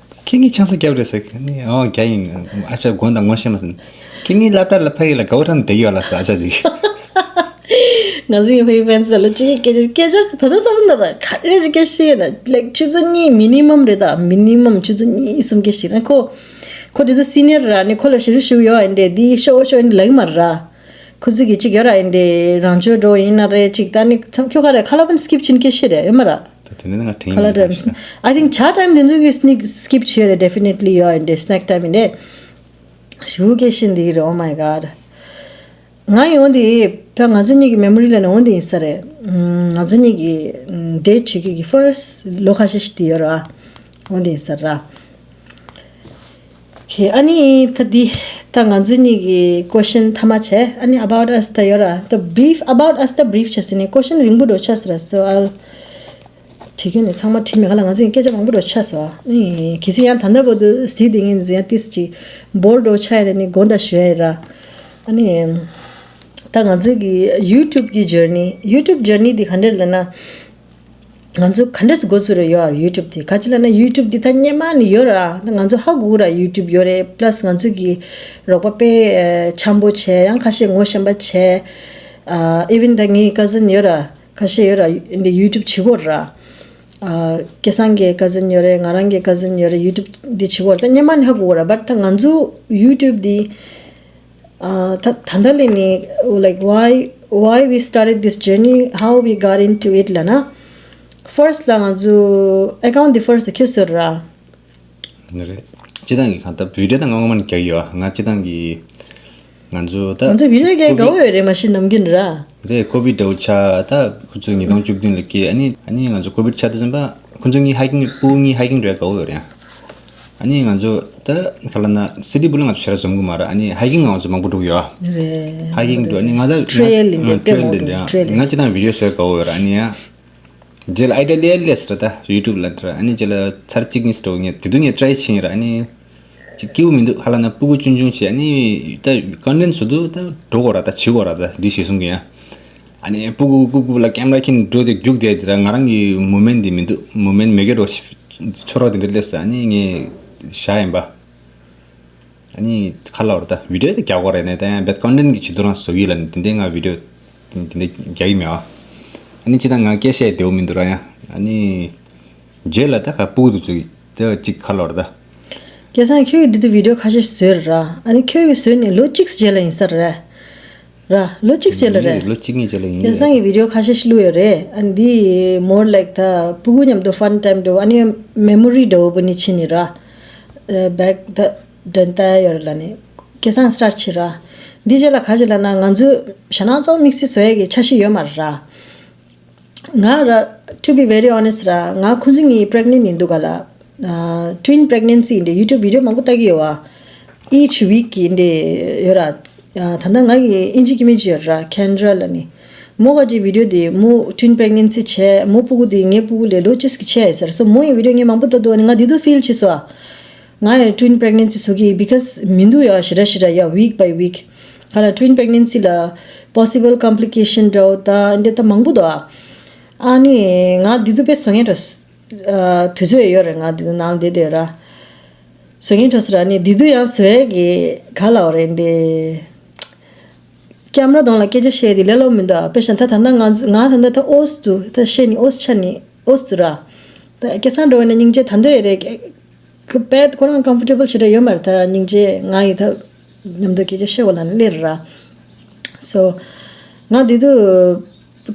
ཁྱེད་གཉིས་ཆང་ས་བརྒྱབ་རེད་ཟེར། ཨོ་རྒྱག་ཡིན། ཨ་ཅག་དགོངས་དག་ངོ་ཤེས་མ་སོང་། ཁྱེད་གཉིས་སློབ་གྲྭ་ལ་ཕ་གི་ལ་དགའ་བོ་ཐང་བསྡད་ཡོད་ལ་ཟེར་ཨ་ཅག་དེ། ང་ཚོ་ཡི་ཕ་གི་ཕན་ཚུན་ལ་ཅིག་སྐད་ཆ་སྐད་ཆ་ད་ལྟ་བསམ་ན་ད་ག་རེ་ཅིག་སྐད་ཤེས་ཡོད་ན། ལེགས་ཆུ་ཚོད་གཉིས་མི་ནི་མམ་རེད་ད། མི་ནི་མམ་ཆུ་ཚོད་གཉིས་གསུམ་སྐད་ཤེས་ན། ཁོ་ཁོ་དེ་ཚོ་སི་ནི་ཡར་ར་ནི་ཁོ་ལ་ཞེ་དྲག་ཞུ་ཡོད་ཨ་འདྲས་འདི་ཤོ་ཤོ་འདི་ལག་མ་ར། ཁོ་ཚོ་གི་ཅིག་ཡོད་ར་ཨེ་འདྲས་རང་ཆོས་འགྲོ་ཡིན་ན་རེད་ཅིག་ད་ནི་མཚམས་ཁྱོད་ག་རེ་ཁ་ལ་པན་སི་ཀིབ་ཕྱིན་སྐད་ཤེས་རེད་ཡོད་མ་ར། ད་དེ་ནས་ང་དྲན་ཁ་ལ་ཡིན་ཊའིམ་ཨ་ཐིང་ཆ་ཊའིམ་དེ་ཚོ་གི་སི་ནི་སི་ཀིབ་བྱེད་རེད། ཌེ་ཕི་ནེ་ཊི་ལི་ཡོད་ཨེ་འདྲས་སི་ནེག་ཊའིམ་ཡིན་ཏེ། ཞུ་སྐད་ཤེས་འདི་རེད། Oh my god ང་ཡི་འོན་ཏེ་ད་ང་ཚོ་གཉིས་ཀྱི་མེ་མོ་རི་ལ་ནི་འོན་ཏེ་ཡིན་ས་རེད། ང་ཚོ་གཉིས་ཀྱི་ཌེ་ཊི་བྱེད་མཁན་གྱི་ཕར་སི་ཊི་ལོ་ཁ་ཤས་ཤིག་དེ་ཡོད་ར། འོན་ཏེ་ཡིན་ས་ར། ཁེ་ཨ་ནི་ད་འདི་ད་ང་ཚོ་གཉིས་ཀྱི་ཀོ་ཤན་མཐའ་མ་བྱས། ཨ་ནི་about us ད་ཡོད་ར། ད་brief about us ད་brief བྱས་ཟིན་ནས་ཀོ་ཤན་རིང་པོ་འགྲོ་ཆགས་ཟེར་ར། So I'll དྲི་རྒྱུ་ནི་ཚང་མ་དྲིས་མེད་ག་ལ། ང་ཚོ་ཡི་སྐད་ཆ་མང་པོ་འགྲོ་ཆགས་སོ། ཨ་ནི་གལ་སྲིད་ཡང་ད་ལྟ་བར་དུ་གཟིགས་བསྡད་མཁན་ཚོ་ཡང་ཏིས་ཅིག་བོར་འགྲོ་ཆགས་ཡ་ནི་དགོངས་དག་ཞུ་ཡ་ཡིན་ར། ཨ་ནི་ད་ང་ཚོ་གི་ཡུ་ཊུབ་ཀྱི་ཇར་ནི་ཡུ་ཊུབ་ཇར་ནི་འདི་ག་འདྲ་ལབ་ན། ང་ཚོ་ག་འདྲས་འགོ་ཚུགས་རེད་ཡོད་ཨ། ཡུ་ཊུབ་དེ་ག་ཅི་ལབ་ན་ཡུ་ཊུབ་འདི་ད་སྔོན་མ་ནས་ཡོད་ར། ད་ང་ཚོ་ཧ་གོ་ར་ཡུ་ཊུབ་ཡོད་རེད། པ་ལ་སི་ང་ཚོ་གི་རོགས་པ་དཔེ་འཆམ་པོ་བྱས། ཡང་ཁ་ཤས་ངོ་ཤེས་པ་བྱས། ཨ་ཨི་ཝན་ད་ངའི་ཀ་ཟིན་ཡོད་ར། ཁ་ཤས་ཡོད་ར་འདི་ཡུ་ཊུབ་བྱེད་གོ་ར། ཨ་སྐལ་བཟང་གི་ཀ་ཟིན་ཡོད་རེད། ང་རང་གི་ཀ་ཟིན་ཡོད་རེད། ཡུ་ཊུབ་འདི་བྱེད་གོ་ར། ད་སྔོན་མ་ནས་ཧ་གོ་ར། བཊ་ད་ང་ཚོ་ཡུ་ཊུབ་འདི་ཨ་ད་ད་ལྟ་ལས་ནི་like why why we started this journey, how we got into it ལབ་ན། ཕར་སི་ཊི་ལ་ང་ཚོ་ཨེ་ཀའུན་ཊི་འདི་ཕར་སི་ཊི་ཁྱོད་བཟོས་ར། ནི་རེད། སྤྱི་བཏང་གི་གང་ལྟར་བི་ཌི་ཡོ་ད་ང་ངོ་མ་ནས་རྒྱག་ཡོད་ཨ། ང་སྤྱི་བཏང་གི་ང་ཚོ་ད་ང་ཚོ་བི་ཌི་ཡོ་རྒྱག་དགའ་བོ་ཡོད་རེད། མ་གཞི་ནམ་རྒྱུན་ར། རེད། ཀོ་བིཌ་འདྲ་བོ་ཆགས་ད་ཁོ་ཚོ་ཉིས་སྟོང་བཅུ་བདུན་ལ་སྐྱེས། ཨ་ནི་ཨ་ནི་ང་ཚོ་ཀོ་བིཌ་ཆགས་དུས་ཙམ་པ་ཁོ་ཚོ་གཉིས་ཧའི་ཀིང་སྤུ་གུ་གཉིས་ཧའི་ཀིང་འགྲོ་ཡ་དགའ་བོ་ཡོད་རེད་ཨ། ཨ་ནི་ང་ཚོ་ད་ག་ལབ་ན་སི་ཊི་སྦུག་ལ་ང་ཚོ་ཞེ་དྲག་འཛོམས་གི་མ་རེད། ཨ་ནི་ཧའི་ཀིང་ང་ཚོ་མང་པོ་འགྲོ་གི་ཡོད་ཨ། རེད། ཧའི་ཀིང་འགྲོ། ཨ་ནི་ང་ད་ཊེ་ལ་ཡིན་ཏེ་ཊེ་ལ་ཡིན་ཏེ་ཊེ་ལ་ཡིན། ང་སྤྱི་བཏང་བི་ཌི་ཡོ་བཟོ་ཡ་དགའ་བོ་ཡོད་རེད། ཨ་ནི་ཡ། རྗེས་ལ་ཨའི་ཌི་ཡ་སླེབས་སླེབས་ཟེར་ད་ཡུ་ཊུབ་ལ་དེར། ཨ་ནི་རྗེས་ལ་ཚར་གཅིག་གཉིས་ཟེར་བ་ངས་དེ་དུས་ངས་ཊ་རའི་བྱས་ཡིན་ར། ཨ་ནི་ཅིག་སྐྱིད་པོ་མི་འདུག་ཧ་ལ་ན་སྤུ་གུ་ཆུང་ཆུང་བྱས། ཨ་ནི་ད་ཀོན་ཊེན་ཊི་བཟོ་དུས་ད་འགྲོ་དགོས་ར། ད་བྱེད་དགོས་ར། ད་འདི་ཞེས་གསུང་གི་ཡ། ཨ་ནི་སྤུ་གུ་ཀུ་ཀུ་ལ་ཀེམ་ར་འཁྱེར་འགྲོ་དེ་རྒྱུག་དེ་དེ་ར་ང་རང་གི་མུ་མེན་ཊི་འདི་མི་འདུག་མུ་མེན་ཊི་མེད་གི་འགྲོ་ཆོ་རོགས་དེ་འདྲ་སླེབས་ས། ཨ་ནི་ངས་བཞག་ཡིན་པ། ཨ་ནི་ཁ་ལ་བར་ད་བི་ཌི་ཡོ་དེ་རྒྱག་དགོས་རེད་ནས། ད་ཡང་བེད་ཀོན་ཊེན་ཊི་གི་བྱེད་དུ་རང་བཟོ་གི་ལ་ནི་དེ་འདྲའི་ང་བི་ཌི་ཡོ་དེ་འདྲའི་རྒྱག་གི་མེད་ཨ། ཨ་ནི་ཅི་ད་ང་སྐད་བཤད་བདེ་བོ་མི་འདུག་ར་ཡ། ཨ་ནི་རྗེས་ལ་ད་ག་སྤུ་གུ་དུ་ཚུགས་ད་ཅིག་ཁ་ལ་བར་ད། སྐལ་བཟང་ཁྱོད་ཀྱིས་འདི་དུ་བི་ཌི་ཡོ་ཁ་ཤས་བཟོས་ར། ཨ་ནི་ཁྱོད་ཀྱིས་བཟོས་ནས་ལོ་གཅིག་རྗེས་ལ་ཡིན་ས་རེད། ར། ལོ་གཅིག་རྗེས་ལ་རེད། ལོ་གཅིག་གཉིས་རྗེས་ལ་ཡིན་གྱི་རེད། སྐལ་བཟང་གིས་བི་ཌི་ཡོ་ཁ་ཤས་ཤིག་བླུགས་ཡོད་རེད། ཨ་འདི་མོར་ལའིག་ད་སྤུ་གུ་མཉམ་དུ་ཕན་ཊའིམ་འདྲ་བོ། ཨ་ནི་མེ་མོ་རི་འདྲ་བོ་པོ་ནི་ཕྱིན་ནི་ར། ཨ་བེག་ད་དོན་ལྟ་ཡོད་རེད་ལ་ནི། སྐལ་བཟང་སི་ཊར་ཊི་བྱེད་ར། འདི་རྗེས་ལ་ག་རེ་ལབ་ན་ང་ཚོ་ཞྭ་ནག་ཚོ་དམིགས་བསལ་བཟོ་ཡས་ཀྱི་འཆར་གཞི་ཡོད་མ་རེད་ར། ང་ར། to be very honest ར། ང་ཁོང་ཚོ་གཉིས་པི་རེག་ནེན་ཊི་ཡིན་འདུག་ག་ལ། ཨ་ཊུ་ཝིན་པི་རེག་ནེན་སི་འདི་ཡུ་ཊུབ་བི་ཌི་ཡོ་མང་པོ་ལྟ་གི་ཡོད་བ། each week གི་འདི་ཡོད་ར། ད་ལྟ་ང་གི་ཨིན་ཇི་སྐྱེ་དམན་ཅིག་ཡོད་ར། ཁེན་ཌྲ་ལབ་ནི། མོ་ག་ཅིག་བི་ཌི་ཡོ་དེ་མོ་ཊུ་ཝིན་པྲེག་ནན་སི་བྱས། མོ་སྤུ་གུ་དེ་ངའི་སྤུ་གུ་ལས་ལོ་གཅིག་གི་ཆེ་ཡོད་ས་རེད། སོ་མོ་ཡི་བི་ཌི་ཡོ་ངས་མང་པོ་ལྟ་འདུག་ཨ་ནི་ང་དེ་དུས་ཕིལ་བྱས་སོང་ཨ། ང་ཡང་ཊུ་ཝིན་པྲེག་ནན་སི་བཟོ་གི་ཡིན། བི་ཀོ་ཟི་མི་འདུག་ཡ། ཞེ་དྲག་ཞེ་དྲག་ཡ། ཝིག་བའི་ཝིག་ཧ་ལ་ཊུ་ཝིན་པྲེག་ནན་སི་ལ་པོ་སི་བལ་ཀོམ་པི་ལི་ཀེ་ཤན་འདྲ་བོ་ད་འདི་ད་མང་པོ་འདུག་ཨ། ཨ་ནི་ང་དེ་དུས་དཔེ་བཟོ་མཁན་འགྲོ། ཨ། དུས་ཚོད་ཡོད་རེད། ང་དེ་དུས་ནང་བསྡད་བསྡད་ར། བཟོ་མཁན་འགྲོ་ས་ར། ཨ་ནི་དེ་དུས་ཡང་བཟོ་ཡས་ཀྱི་ག་ལབ་རེད་འདི། ཀེམ་ར་གདོང་ལ་སྐད་ཆ་བཤད་དེ་ལས་སླ་པོ་མི་འདུག་ཨ། དཔེ་བཞག་ན་ད་ད་ལྟ་ང་ཚོ་ང་ད་ལྟ་ད་ཨོ་ཙི་འདུག་ད་བཤད་ནི་ཨོ་ཙི་ཆགས་ནི་ཨོ་ཙི་འདུག་ར། ད་སྐལ་བཟང་འགྲོ་བ་ནི་སྙིང་རྗེ་ད་འདོད་ཡོད་རེད། ཁོ་པད་ཁོ་རང་ཀམ་ཕོར་ཊེ་བལ་ཞེ་དྲག་ཡོད་མ་རེད། ད་སྙིང་རྗེ་ང་ཡི་ད་མཉམ་དུ་སྐད་ཆ་བཤད་དགོས་ལ་ནི་སླེབས་ར། སོ་ང་དེ་དུས་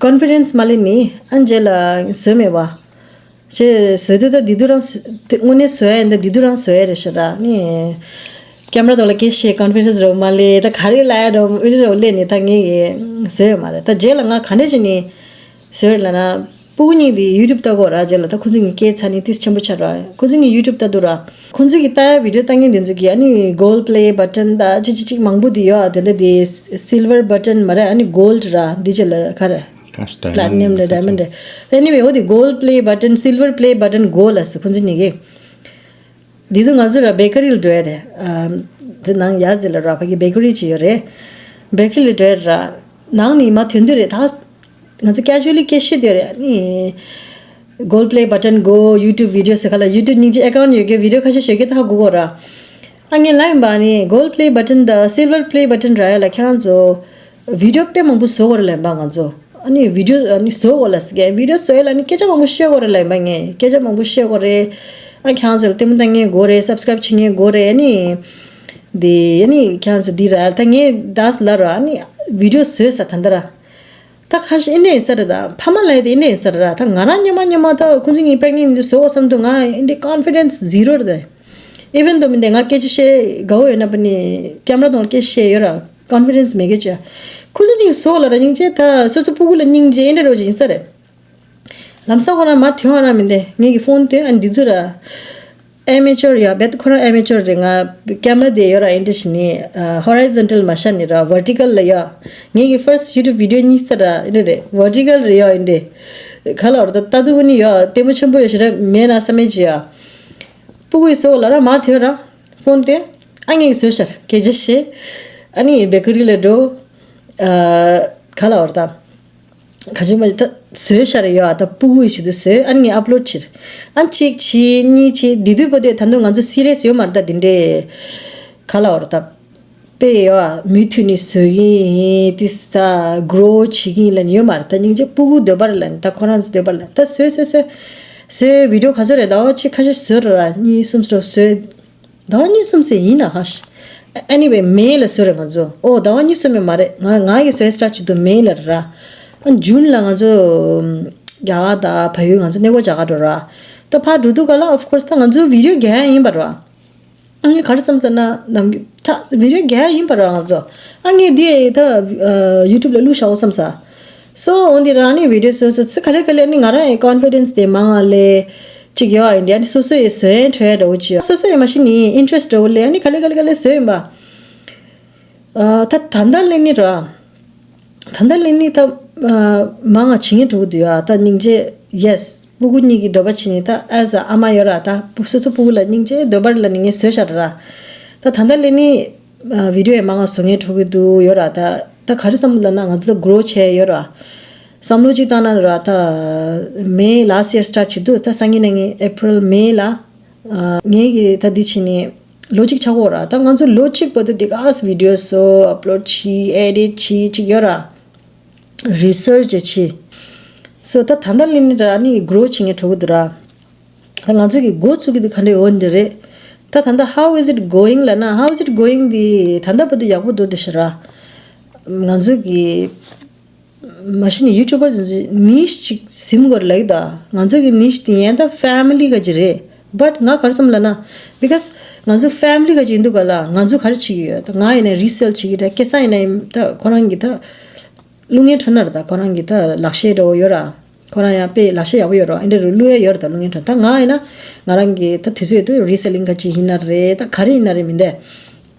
ཀོན་ཕི་ཌེན་སི་མ་སླེབས་ནི་ཨ་རྗེས་ལ་བཟོས་མེད་པ། ཞེས་བཟོས་དུས་ད་དེ་དུས་རང་བཟོ་དེ་དངོས་གནས་བཟོ་ཡ་ཡིན། ད་དེ་དུས་རང་བཟོ་ཡ་རེད་ཤག་ར། ནི་ཀེམ་ར་ཐོག་ལ་སྐད་བཤད་ཀོན་ཕི་ཌེན་སི་རོ་མ་ལེ། ད་ག་རེ་ལབ་ཡ་རོ་ཨུ་རི་རོ་ལེ་ནི་ད་ངས་གི་བཟོས་ཡོད་མ་རེད། ད་རྗེས་ལ་ང་ག་འདྲ་བྱས་ནི་བཟོས་རེད་ལབ་ན། སྤུ་གུ་གཉིས་དེ་ཡུ་ཊུབ་ལྟ་གོ་ར། རྗེས་ལ་ད་ཁོ་ཚོ་གཉིས་སྐྱེས་ཚར་ནི་ཏིས་ཆེན་པོ་ཆགས་ར། ཁོ་ཚོ་གཉིས་ཡུ་ཊུབ་ལྟ་འདུག་ར། ཁོ་ཚོ་གི་ལྟ་ཡ་བི་ཌི་ཡོ་ལྟ་མཁན་དེ་ཚོ་གི་ཨ་ནི་གོལ་ཌི་པི་ལེ་བ་ཊན་ད་ཅི་ཅི་ཅིག་མང་པོ་དེ་ཡོད་ཨ། དེ་འདྲ་དེ་སིལ་ཝར་བ་ཊན་མ་རེད། ཨ་ནི་གོལ་ཌི་ར། འདི་ཅི་ལ་ག་རེད། ད་ལྟ་པི་ལེ་ཊི་ནམ་རེད། ཌའི་མོན་ཌི་རེད། ཨེ་ནི་ཝེ་འོ་དེ་གོལ་ཌི་པི་ལེ་བ་ཊན་སིལ་ཝར་པི་ལེ་བ་ཊན་གོ་ལ་སི་ཁོ་ཚོ་གཉིས་ཀས། འདི་དུས་ང་ཚོ་ར་བེ་ཀ་རི་ལ་འགྲོ་ཡ་རེད། ཨ། འདི་ནང་ཡ་ཟེར་ལ་ར་ཕ་གི་བེ་ཀ་རི་ཅིག་ཡོད་རེད། བེ་ཀ་རི་ལ་འགྲོ་ཡ་ར། ནང་ནས་མར་ཐོན་དུས་རེད་ད། ང་ཚོ་ཀེ་ཇུ་ལི་སྐད་བཤད་དུས་རེད། ཨ་ནི་གོལ་ཌི་པི་ལེ་བ་ཊན་གོ་ཡུ་ཊུབ་བི་ཌི་ཡོ་ཟེར་ག་ལ་ཡུ་ཊུབ་སྙིང་རྗེ་ཨེ་ཀའུ་ཊི་ཡོད་མཁན་བི་ཌི་ཡོ་ཁ་ཤས་ཞིག་གིས་ད་ཧ་གོ་གོ་ར། ཨ་ངས་ལབ་ཡིན་པ་ནི་གོལ་ཌི་པི་ལེ་བ་ཊན་དང་སིལ་ཝར་པི་ལེ་བ་ཊན་རག་ཡ་ལ་ཁྱེད་རང་ཚོ་བི་ཌི་ཡོ་དཔེ་མང་པོ་བཟོ་དགོས་རེད་ལབ་ཡིན་པ། ང་ཚོ་ཨ་ནི་བི་ཌི་ཡོ་ཨ་ནི་བཟོ་དགོས་ལ་ཟེར་གི། བི་ཌི་ཡོ་བཟོ་ཡ་ལ་ནི་སྐད་ཆ་མང་པོ་བཤད་དགོས་རེད་ལབ་ཡིན་པ། ངས་སྐད་ཆ་མང་པོ་བཤད་དགོས་རེད། ཨ་ཁྱེད་རང་ཚོ་ལ་ལྟད་མོ་ལྟ་མཁན་དགོས་རེད། སབ་སི་ཀ་རེབ་བྱེད་མཁན་དགོས་རེད། ཨ་ནི་འདི་ཨ་ནི་ཁྱེད་རང་ཚོ་འདི་ར་ད་ངས་ད་ལྟ་ལབ་ར། ཨ་ནི་བི་ཌི་ཡོ་བཟོས་ས་ད་ལྟ་ར། ད་ཁ་ཤས་ཨེ་འདྲ་ཡིན་ས་རེད། ད་ཕ་མ་ལབ་ཡ་དེ་ཨེ་འདྲ་ཡིན་ས་རེད་ར། ད་ང་རང་སྔོན་མ་སྔོན་མ་ད་ཁོ་ཚོ་གཉིས་པི་རེག་ནེན་ཊི་འདི་བཟོ་དགོས་བསམ་དུས་ང་ཨེ་འདྲ་ཀོན་ཕི་ཌེན་སི་ཛི་རོ་རེད། ཨི་ཝན་དོ་མིན་དེ་ང་སྐད་ཆ་བཤད་དགའ་བོ་ཡོད་ན་པ་ནི་ཀེམ་ར་གདོང་ལ་སྐད་ཆ་བཤད་ཡོད་ར། ཀོན་ཕི་ཌེན་སི་མེད་སྐད་ཆ། ཁོ་ཚོ་གཉིས་བཟོ་ལ་ར་སྙིང་རྗེ། ད་སོ་སོ་སྤུ་གུ་ལ་སྙིང་རྗེ་ཨེ་འདྲ་རོ་ཅིག་ཡིན་ས་རེད། ལམ་སང་ཁོ་རང་མར་ཐོན་བ་རང་མིན་ཏེ་ངེད་ཀྱི་ཕོན་ཐོན་ཨ་འདི་ཚོ་ར། ཨེ་མེ་ཅོར་ཡ་བེད་ཁོ་རང་ཨེ་མེ་ཅོར་རེད། ང་ཀེམ་ར་དེ་ཡོད་ར་ཨེ་འདྲ་ཞིག་ནི་ཧོ་རི་ཛོན་ཊལ་མ་ཤར་ནི་ར་ཝར་ཊི་ཀལ་ལ་ཡ། ངེད་ཀྱི་ཕར་སི་ཊི་ཡུ་ཊུབ་བི་ཌི་ཡོ་གཉིས་ས་ར་ཨེ་འདྲ་རེད། ཝར་ཊི་ཀལ་རེད་ཡ་ཨེ་འདྲ། ག་ལ་བར་ད་ལྟ་དུ་ནི་ཡ་ལྟད་མོ་ཆེན་པོ་ཡ་ཞིག་ར་མེད་ན་བསམ་མེད་ཅི་ཡ། སྤུ་གུ་ཡི་བཟོ་ལ་ར་མ་ཐོན་ར། ཕོན་ཏེ། ཨ་ངས་བཟོས་ཤར་སྐད་ཆ་བཤད། ཨ་ནི་བེ་ཀ་རི་ལ་འགྲོ། ཨ། ག་ལ་བར་ད། ག་ཅུང་མ་ད་བཟོས་ཤར་ཡོད་ཨ། ད་སྤུ་གུ་ཡི་ཆེད་དུ་བཟོས། ཨ་ནི་ངས་ཨབ་ལོཌ་བྱེད། ཨ་གཅིག་བྱེད་གཉིས་བྱེད་འདི་དུས་བར་དུ་ད་དུང་ང་ཚོ་སི་རི་ཡས་ཡོད་མ་རེད། ད་འདི་འདྲའི་ག་ལ་བར་ད། དཔེ་ཡོད་ཨ། མུ་མཐུད་ནས་བཟོ་གི་ཡིན། ཏིས་ད་གྲོ་བྱེད་ཀྱི་ཡིན་ལབ་ནས་ཡོད་མ་རེད། ད་སྙིང་རྗེ་སྤུ་གུ་འདོད་པ་རེད་ལབ་ནས། ད་ཁོ་རང་ཚོ་འདོད་པ་རེད་ལབ་ནས། ད་བཟོས་བཟོས་བཟོས། བཟོས་བི་ཌི་ཡོ་ག་ཚོད་རེད། ཟླ་བ་གཅིག་ཁ་ཤས་བཟོས་ར། གཉིས་གསུམ་ཙམ་བཟོས། ཟླ་བ་གཉིས་གསུམ་ཙམ་ཡིན་ན་ཧ་ཤ། ཨེ་ནི་ཝེ་མེ་ལ་བཟོས་རེད་ང་ཚོ། ཨོ་ཟླ་བ་གཉིས་གསུམ་ཡང་མ་རེད། ང་ང་གི་བཟོས་སི་ཊར་ཊི་བྱེད་དུས་མེ་ལ་རེད་ར། ཨ་ཇུན་ལ་ང་ཚོ་རྒྱ་གར་དང་བལ་ཡུལ་ང་ཚོ་གནས་སྐོར་རྒྱག་ག་འགྲོ་ར། ད་ཕར་འགྲོ་དུས་ག་ལ་ཨོཕ་ཀོར་སི་ད་ང་ཚོ་བི་ཌི་ཡོ་རྒྱག་ཡ་ཡིན་པ་ར། ཨ་ངས་ག་རེ་བསམ་ཟེར་ན་ནམ་རྒྱུན་ད་བི་ཌི་ཡོ་རྒྱག་ཡ་ཡིན་པ་ར་ང་ཚོ། ཨ་ངས་འདི་ད་ཡུ་ཊུབ་ལ་བླུགས་བཞག་འོ་བསམ་ས། སོ་འོ་འདི་རང་ནི་བི་ཌི་ཡོ་སོ་སོ་ཚེ་ག་ལེ་ག་ལེ་ནི་ང་རང་ཡི་ཀོན་ཕི་ཌེན་སི་དེ་མང་ང་ལེ་ཅིག་ཡོད་ཨ་ཡིན་འདི་ཨ་ནི་སོ་སོ་ཡི་བཟོ་ཡན་འཕྲོད་ཡ་འདྲ་བོ་ཅིག་ཡོད། སོ་སོ་ཡི་མ་གཞི་ནི་ཨིན་ཊི་རེ་སི་འདྲ་བོ་ལེ་ཨ་ནི་ག་ལེ་ག་ལེ་ག་ལེ་བཟོ་ཡིན་པ། ཨ་ད་ད་ལྟ་ལེ་ནི་ར། ད་ལྟ་ལེ་ནི་ད་ཨ་མང་ང་བྱེད་ངེས་འགྲོ་གི་འདུག་ཡ། ད་སྙིང་རྗེ་ཡེ་སི་སྤུ་གུ་གཉིས་ཀྱི་འདོད་པ་བྱེད་ནི་ད་ཨེ་ཛ་ཨ་མ་ཡོད་ར། ད་སོ་སོ་སྤུ་གུ་ལ་སྙིང་རྗེ་འདོད་པ་ལ་ནི་ངས་བཟོས་བཞག་ར། ད་ད་ལྟ་ལེ་ནི་ཨ་བི་ཌི་ཡོ་ཡང་མང་ང་བཟོ་ངེས་འགྲོ་གི་འདུག་ཡོད་ར། ད་ད་ག་རེ་བསམ་ལབ་ན་ང་ཚོ་ད་གྲོ་བྱས་ཡོད་ར། བསམ་བློ་གཅིག་བཏང་ན་ར་ད་མེ་ལ་སི་ཡར་སི་ཊར་ཊི་བྱེད་དུས་ད་སང་ཉིན་གནངས་ཉིན་ཨེ་པི་རལ་མེ་ལ་ཨ་ངེད་ཀྱི་ད་འདི་བྱེད་ནི་ལོ་གཅིག་ཆགས་ཀྱི་ཡོད་ར། ད་ང་ཚོ་ལོ་གཅིག་བར་དུ་འདི་ག་བི་ཌི་ཡོ་བཟོ་ཨབ་ལོཌ་བྱེད་ཨེ་ཌིཊ་བྱེད་ཅིག་ཡོད་ར། རི་སར་ཆི་བྱེད། སོ་ད་ད་ལྟ་ལེ་ནི་ར་ནི་གྲོ་བྱེད་ངེས་འགྲོ་གི་འདུག་ར། ད་ང་ཚོ་གི་འགོ་བཙུགས་ཀྱི་འདི་ག་འདྲ་ཡོད་འདི་རེད། ད་ད་ལྟ་how is it going ལབ་ན་how is it going འདི་ད་ལྟ་བར་དུ་ཡག་པོ་འདུག་འདི་ཤི་ར། ང་ཚོ་གི་མ་གཞི་ནས་ཡུ་ཊུབ་པར་དེ་ཚོ་ནིཤ་ཅིག་ཟིན་དགོས་རེད་ལབ་ཀྱི་འདུག་ང་ཚོ་གི་ནིཤ་དེ་ཡན་ད་ཕེ་མི་ལི་ག་ཅིག་རེད། བཊ་ང་ག་རེ་བསམ་ལབ་ན་because ང་ཚོ་ཕེ་མི་ལི་ག་ཅིག་ཡིན་དུས་ག་ལ་ང་ཚོ་ག་རེ་བྱེད་ཀྱི་ཡོད། ད་ང་ཡིན་ན་རི་སེལ་བྱེད་ཀྱི་རེད། སྐལ་བཟང་ཡིན་ན་ད་ཁོ་རང་གི་ད་བླུག་མཁན་འཕྲོ་ན་རེད། ད་ཁོ་རང་གི་ད་ལག་ཤེས་འདྲ་བོ་ཡོད་ར། ཁོ་རང་ཡང་དཔེ་ལག་ཤེས་ཡག་པོ་ཡོད་ར། ཨེ་འདྲ་རུ་བླུག་ཡ་ཡོད་རེད། ད་བླུག་མཁན་འཕྲོ་ད་ང་ཡིན་ན་ང་རང་གི་ད་དུས་ཚོད་དུ་རི་སེ་ལིང་ག་ཅིག་ཡིན་ན་རེད། ད་ག་རེ་ཡིན་ན་རེད་མིན་ཏེ།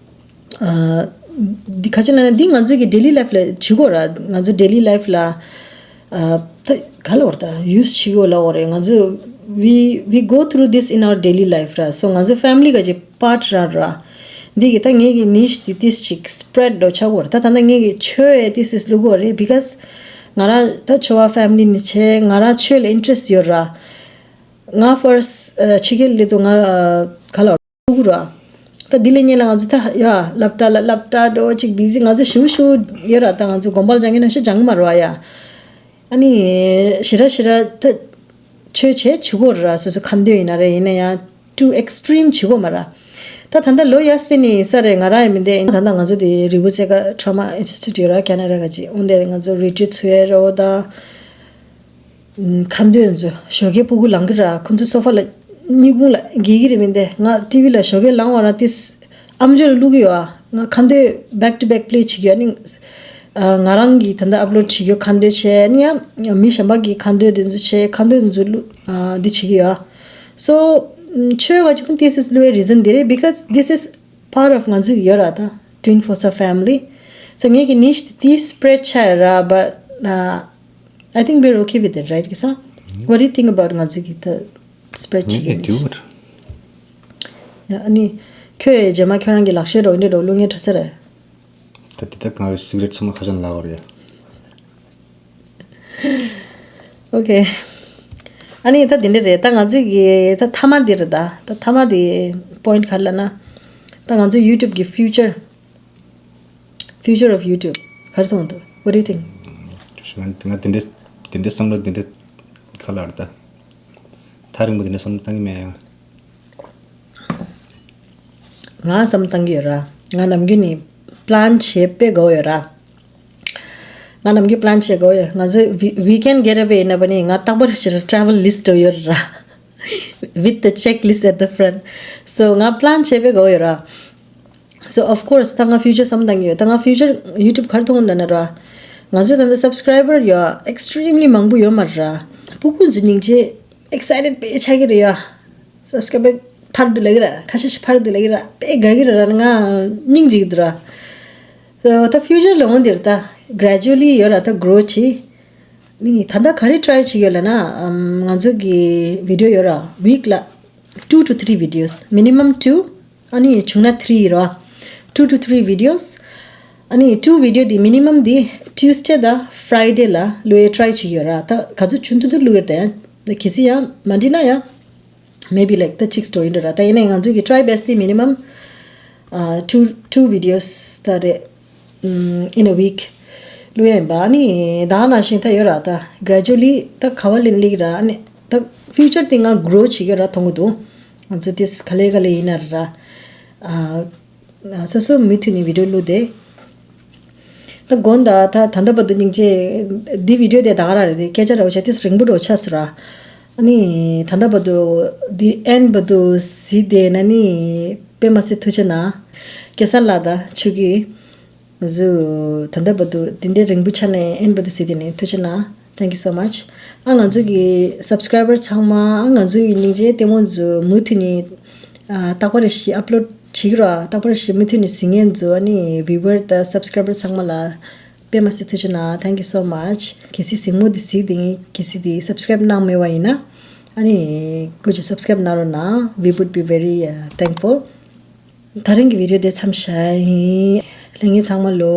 ཨ། འདི་ག་ཅི་ལབ་ན་འདི་ང་ཚོའི་གི་daily life ལ་བྱེད་དགོས་ར། ང་ཚོ་daily life ལ་ཨ་ད་ག་ལབ་དགོས་རེད། ད་use བྱེད་དགོས་ལབ་དགོས་རེད། ང་ཚོ་we we go through this in our daily life ར། so ང་ཚོ་family ག་ཅིག་part ར་ར། འདི་གི་ད་ངེད་ཀྱི་niche དེ་ཏིས་ཅིག་spread འགྲོ་ཆགས་དགོས་རེད། ད་ད་ལྟ་ངེད་ཀྱི་ཆོས་ཡ་ཏིས་ཏིས་བླུག་དགོས་རེད། because ང་རང་ད་ཆོས་པ་family ནས་བྱས། ང་རང་ཆོས་ལ་interest ཡོད་ར། ང་first ཕྱི་རྒྱལ་སླེབས་དུས་ང་ག་ལབ་དགོས་ར། ད་འདི་ལས་སྔོན་ལ་ང་ཚོ་ད་ཡ་སློབ་གྲྭ་ལ་སློབ་གྲྭ་འགྲོ་ཅིག་busy ང་ཚོ་ཞུ་ཞུ་ཡོད་ར། ད་ང་ཚོ་དགོན་པར་སྦྱང་གི་ན་ཤི་སྦྱང་གི་མ་རེད་བ་ཡ། ཨ་ནི་ཞེ་དྲག་ཞེ་དྲག་ད་ཆོས་བྱེད་བྱེད་དགོས་ར། སོ་སོ་ཁ་འདོན་ཡིན་ན་རེད། ཡིན་ན་ཡང་too extreme བྱེད་དགོས་མ་ར། ད་ད་ལྟ་ལོ་ཡ་སྟེ་ནི་ས་རེད། ང་རང་ཡང་མི་འདས། ད་ལྟ་ང་ཚོ་དེ་རི་བོ་རྩེ་ཁ་trauma institute ཡོད་ར། Canada ག་ཅིག་འོན་ཏེ་ང་ཚོ་retreat ཚུ་ཡ་རོ་ད། ཁ་འདོན་ཚོ་ཞོགས་ཀས་སྤུ་གུ་ལངས་གི་ར། ཁོ་ཚོ་སོ་ཕ་ལ་གཉིད་ཁུང་ལ་འགྱེལ་གི་རེད། མི་འདས་ང་ཊི་ཝི་ལ་ཞོགས་ཀས་ལངས་བ་ར་ཏིས་ཨམ་ཅོག་ལ་བླུག་གི་ཡོད་ཨ། ང་ཁ་འདོན་back to back play བྱེད་ཀྱི་ཡོད། ཨ་ནི་ང་རང་གི་ད་ལྟ་upload བྱེད་ཀྱི་ཡོད། ཁ་འདོན་བྱས་ཨ་ནི་ཡང་མི་གཞན་པ་གི་ཁ་འདོན་དེ་ཚོ་བྱས། ཁ་འདོན་དེ་ཚོ་བླུག་ཨ་འདི་བྱེད་ཀྱི་ཡོད་ཨ། so ཆོས་ག་ཅིག་ཏིས་ཏིས་བླུག་པའི་reason འདི་རེད། because this is part of ང་ཚོའི་ཡོད་ར། ད་Twin Fossa family so ངེད་ཀྱི་niche དེ་spread ཆགས་ཡོད་ར། but uh, I think we're okay with it, right, Kisa? What do you think about ང་ཚོའི་གི་ད་spread བྱེད་ཀྱི་འདུག་ཡ་ཨ་ནི་ཁྱོད་རྗེས་མ་ཁྱོད་རང་གི་ལག་ཤེས་རོགས་འདྲ་རོགས་བླུག་མཁན་འགྲོ་ས་རེད། ད་དེ་དག་ང་cigarette ཚང་མ་ཁ་ཤས་ལ་བར་ཡ། Okay. ཨ་ནི་ད་དེ་འདྲ་རེད། ད་ང་ཚོའི་གི་ད་མཐའ་མ་འདི་རེད། ད་ད་མཐའ་མ་འདི་point ག་རེ་ལབ་ན། ད་ང་ཚོའི་YouTube གི་future future of YouTube ག་རེ་མཐོང་འདུག What do you think? ང་ང་དེ་འདྲའི་དེ་འདྲའི་བསམ་བློ་དེ་འདྲའི་ག་ལ་རེད་ད། ཐག་རིང་པོ་དེ་འདྲའི་བསམ་བློ་བཏང་གི་མེད་ཡང་། ང་བསམ་བཏང་གི་ཡོད་ར། ང་ནམ་རྒྱུན་ནས་plan བྱེད་དཔེ་དགའ་བོ་ཡོད་ར། ང་ནམ་རྒྱུན་plan བྱེད་དགའ་བོ་ཡོད། ང་ཚོའི་weekend getaway ཡིན་ན་པ་ནི་ང་རྟག་པར་ཞིག་travel list ཡོད་ར། With the checklist at the front. So ང་plan བྱེད་དཔེ་དགའ་བོ་ཡོད་ར། So of course ད་ང་future བསམ་བཏང་གི་ཡོད། ད་ང་future YouTube ག་རེ་མཐོང་འདུག་ན་ར། ང་ཚོའི་ད་ལྟ་subscriber ཡོད་extremely མང་པོ་ཡོད་མ་རེད་ར། སྤུ་གུ་ཚོ་སྙིང་རྗེ་excited དཔེ་ཆགས་ཀྱི་རེད་ཡ། Subscriber འཕར་འདུག་ལབ་ཀྱི་ར། ཁ་ཤས་ཤིག་འཕར་འདུག་ལབ་ཀྱི་ར། དཔེ་དགའ་གི་ར། ང་སྙིང་རྗེ་གི་འདུག་ར། So ད་future ལ་འོང་དེར་ད་gradually ཡོད་ར། ད་grow བྱེད། ནི་ད་ལྟ་ག་རེ་try བྱེད་ཀྱི་ཡོད་ལབ་ན། ཨམ་ང་ཚོ་གི་video ཡོད་ར། week ལ་two to three videos, minimum two. ཨ་ནི་བྱུང་ན་three ར། two to three videos. ཨ་ནི་two video དེ་minimum དེ་Tuesday དང་Friday ལ་བླུག་ཡས་try བྱེད་ཀྱི་ཡོད་ར། ད་ག་ཚོད་བྱུང་ཐུབ་ཐུབ་བླུག་ཡོད་དེ། གལ་སྲིད་ཡང་མ་འགྲིག་ན་ཡང་maybe like ད་གཅིག་སྤྲོ་ཡིན་འགྲོ་ར། ད་ཡིན་ནའི་ང་ཚོ་གི་try best དེ་minimum uh, two two videos ད་རེད། ཨམ་in a week བླུག་ཡ་ཡིན་པ། ཨ་ནི་ད་ག་ནང་བཞིན་ད་ཡོད་ར། ད་gradually ད་ག་བ་ལེན་ལེགས་ར། ཨ་ནི་ད་future དེ་ང་grow བྱེད་ཀྱི་ར་མཐོང་གི་འདུག་ང་ཚོ་དེ་ག་ལེ་ག་ལེ་ཡིན་ན་ར། ཨ་སོ་སོ་མུ་མཐུད་ནས་video བླུགས་ཏེ། ད་དགོངས་དག་ད་ད་ལྟ་བར་དུ་སྙིང་རྗེ། འདི་video དེ་ད་ག་ར་རེད་དེ། སྐད་ཆ་ར་བ་ཆ་དེ་རིང་པོ་འགྲོ་ཆགས་སོང་ར། ཨ་ནི་ད་ལྟ་བར་དུ་འདི་end བར་དུ་གཟིགས་བསྡད་ན་ནི་དཔེ་མ་སྲིད་ཐུགས་རྗེ་གནང་། སྐལ་བཟང་ལགས་དང་ཆོས་སྐྱིད། ང་ཚོ་ད་ལྟ་བར་དུ་འདི་འདྲའི་རིང་པོ་ཆ་ནས་end བར་དུ་གཟིགས་བསྡད་ནི་ཐུགས་རྗེ་གནང་། Thank you so much. ཨ་ང་ཚོ་གི་subscriber ཚང་མ། ཨ་ང་ཚོ་གི་སྙིང་རྗེ་ལྟད་མོ་ཚོ་མུ་མཐུད་ནས་ཨ་རྟག་པར་ཞིག་upload བྱེད་ཀྱི་ར། རྟག་པར་ཞིག་མུ་མཐུད་ནས་གཟིགས་མཁན་ཚོ། ཨ་ནི་viewer དང་subscriber ཚང་མ་ལ་དཔེ་མ་སྲིད་ཐུགས་རྗེ་གནང་། Thank you so much. གལ་སྲིད་གཟིགས་མོ་འདི་གཟིགས་བསྡད་མཁན། གལ་སྲིད་འདི་subscribe གནང་མེད་པ་ཡིན་ན། ཨ་ནི་སྐུ་མཁྱེན་subscribe གནང་རོགས་གནང་། We would be very uh, thankful. ད་རིང་གི་video དེ་མཚམས་བཞག་ཡིན། ལྷན་རྒྱས་ཚང་མ་ལོ་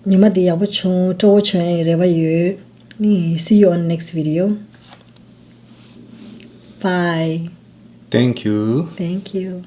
ཉི་མ་འདི་ཡག་པོ་བྱུང་། སྤྲོ་བོ་བྱུང་ཡའི་རེ་བ་ཡོད། ནི་see you on next video. Bye. Thank you. Thank you.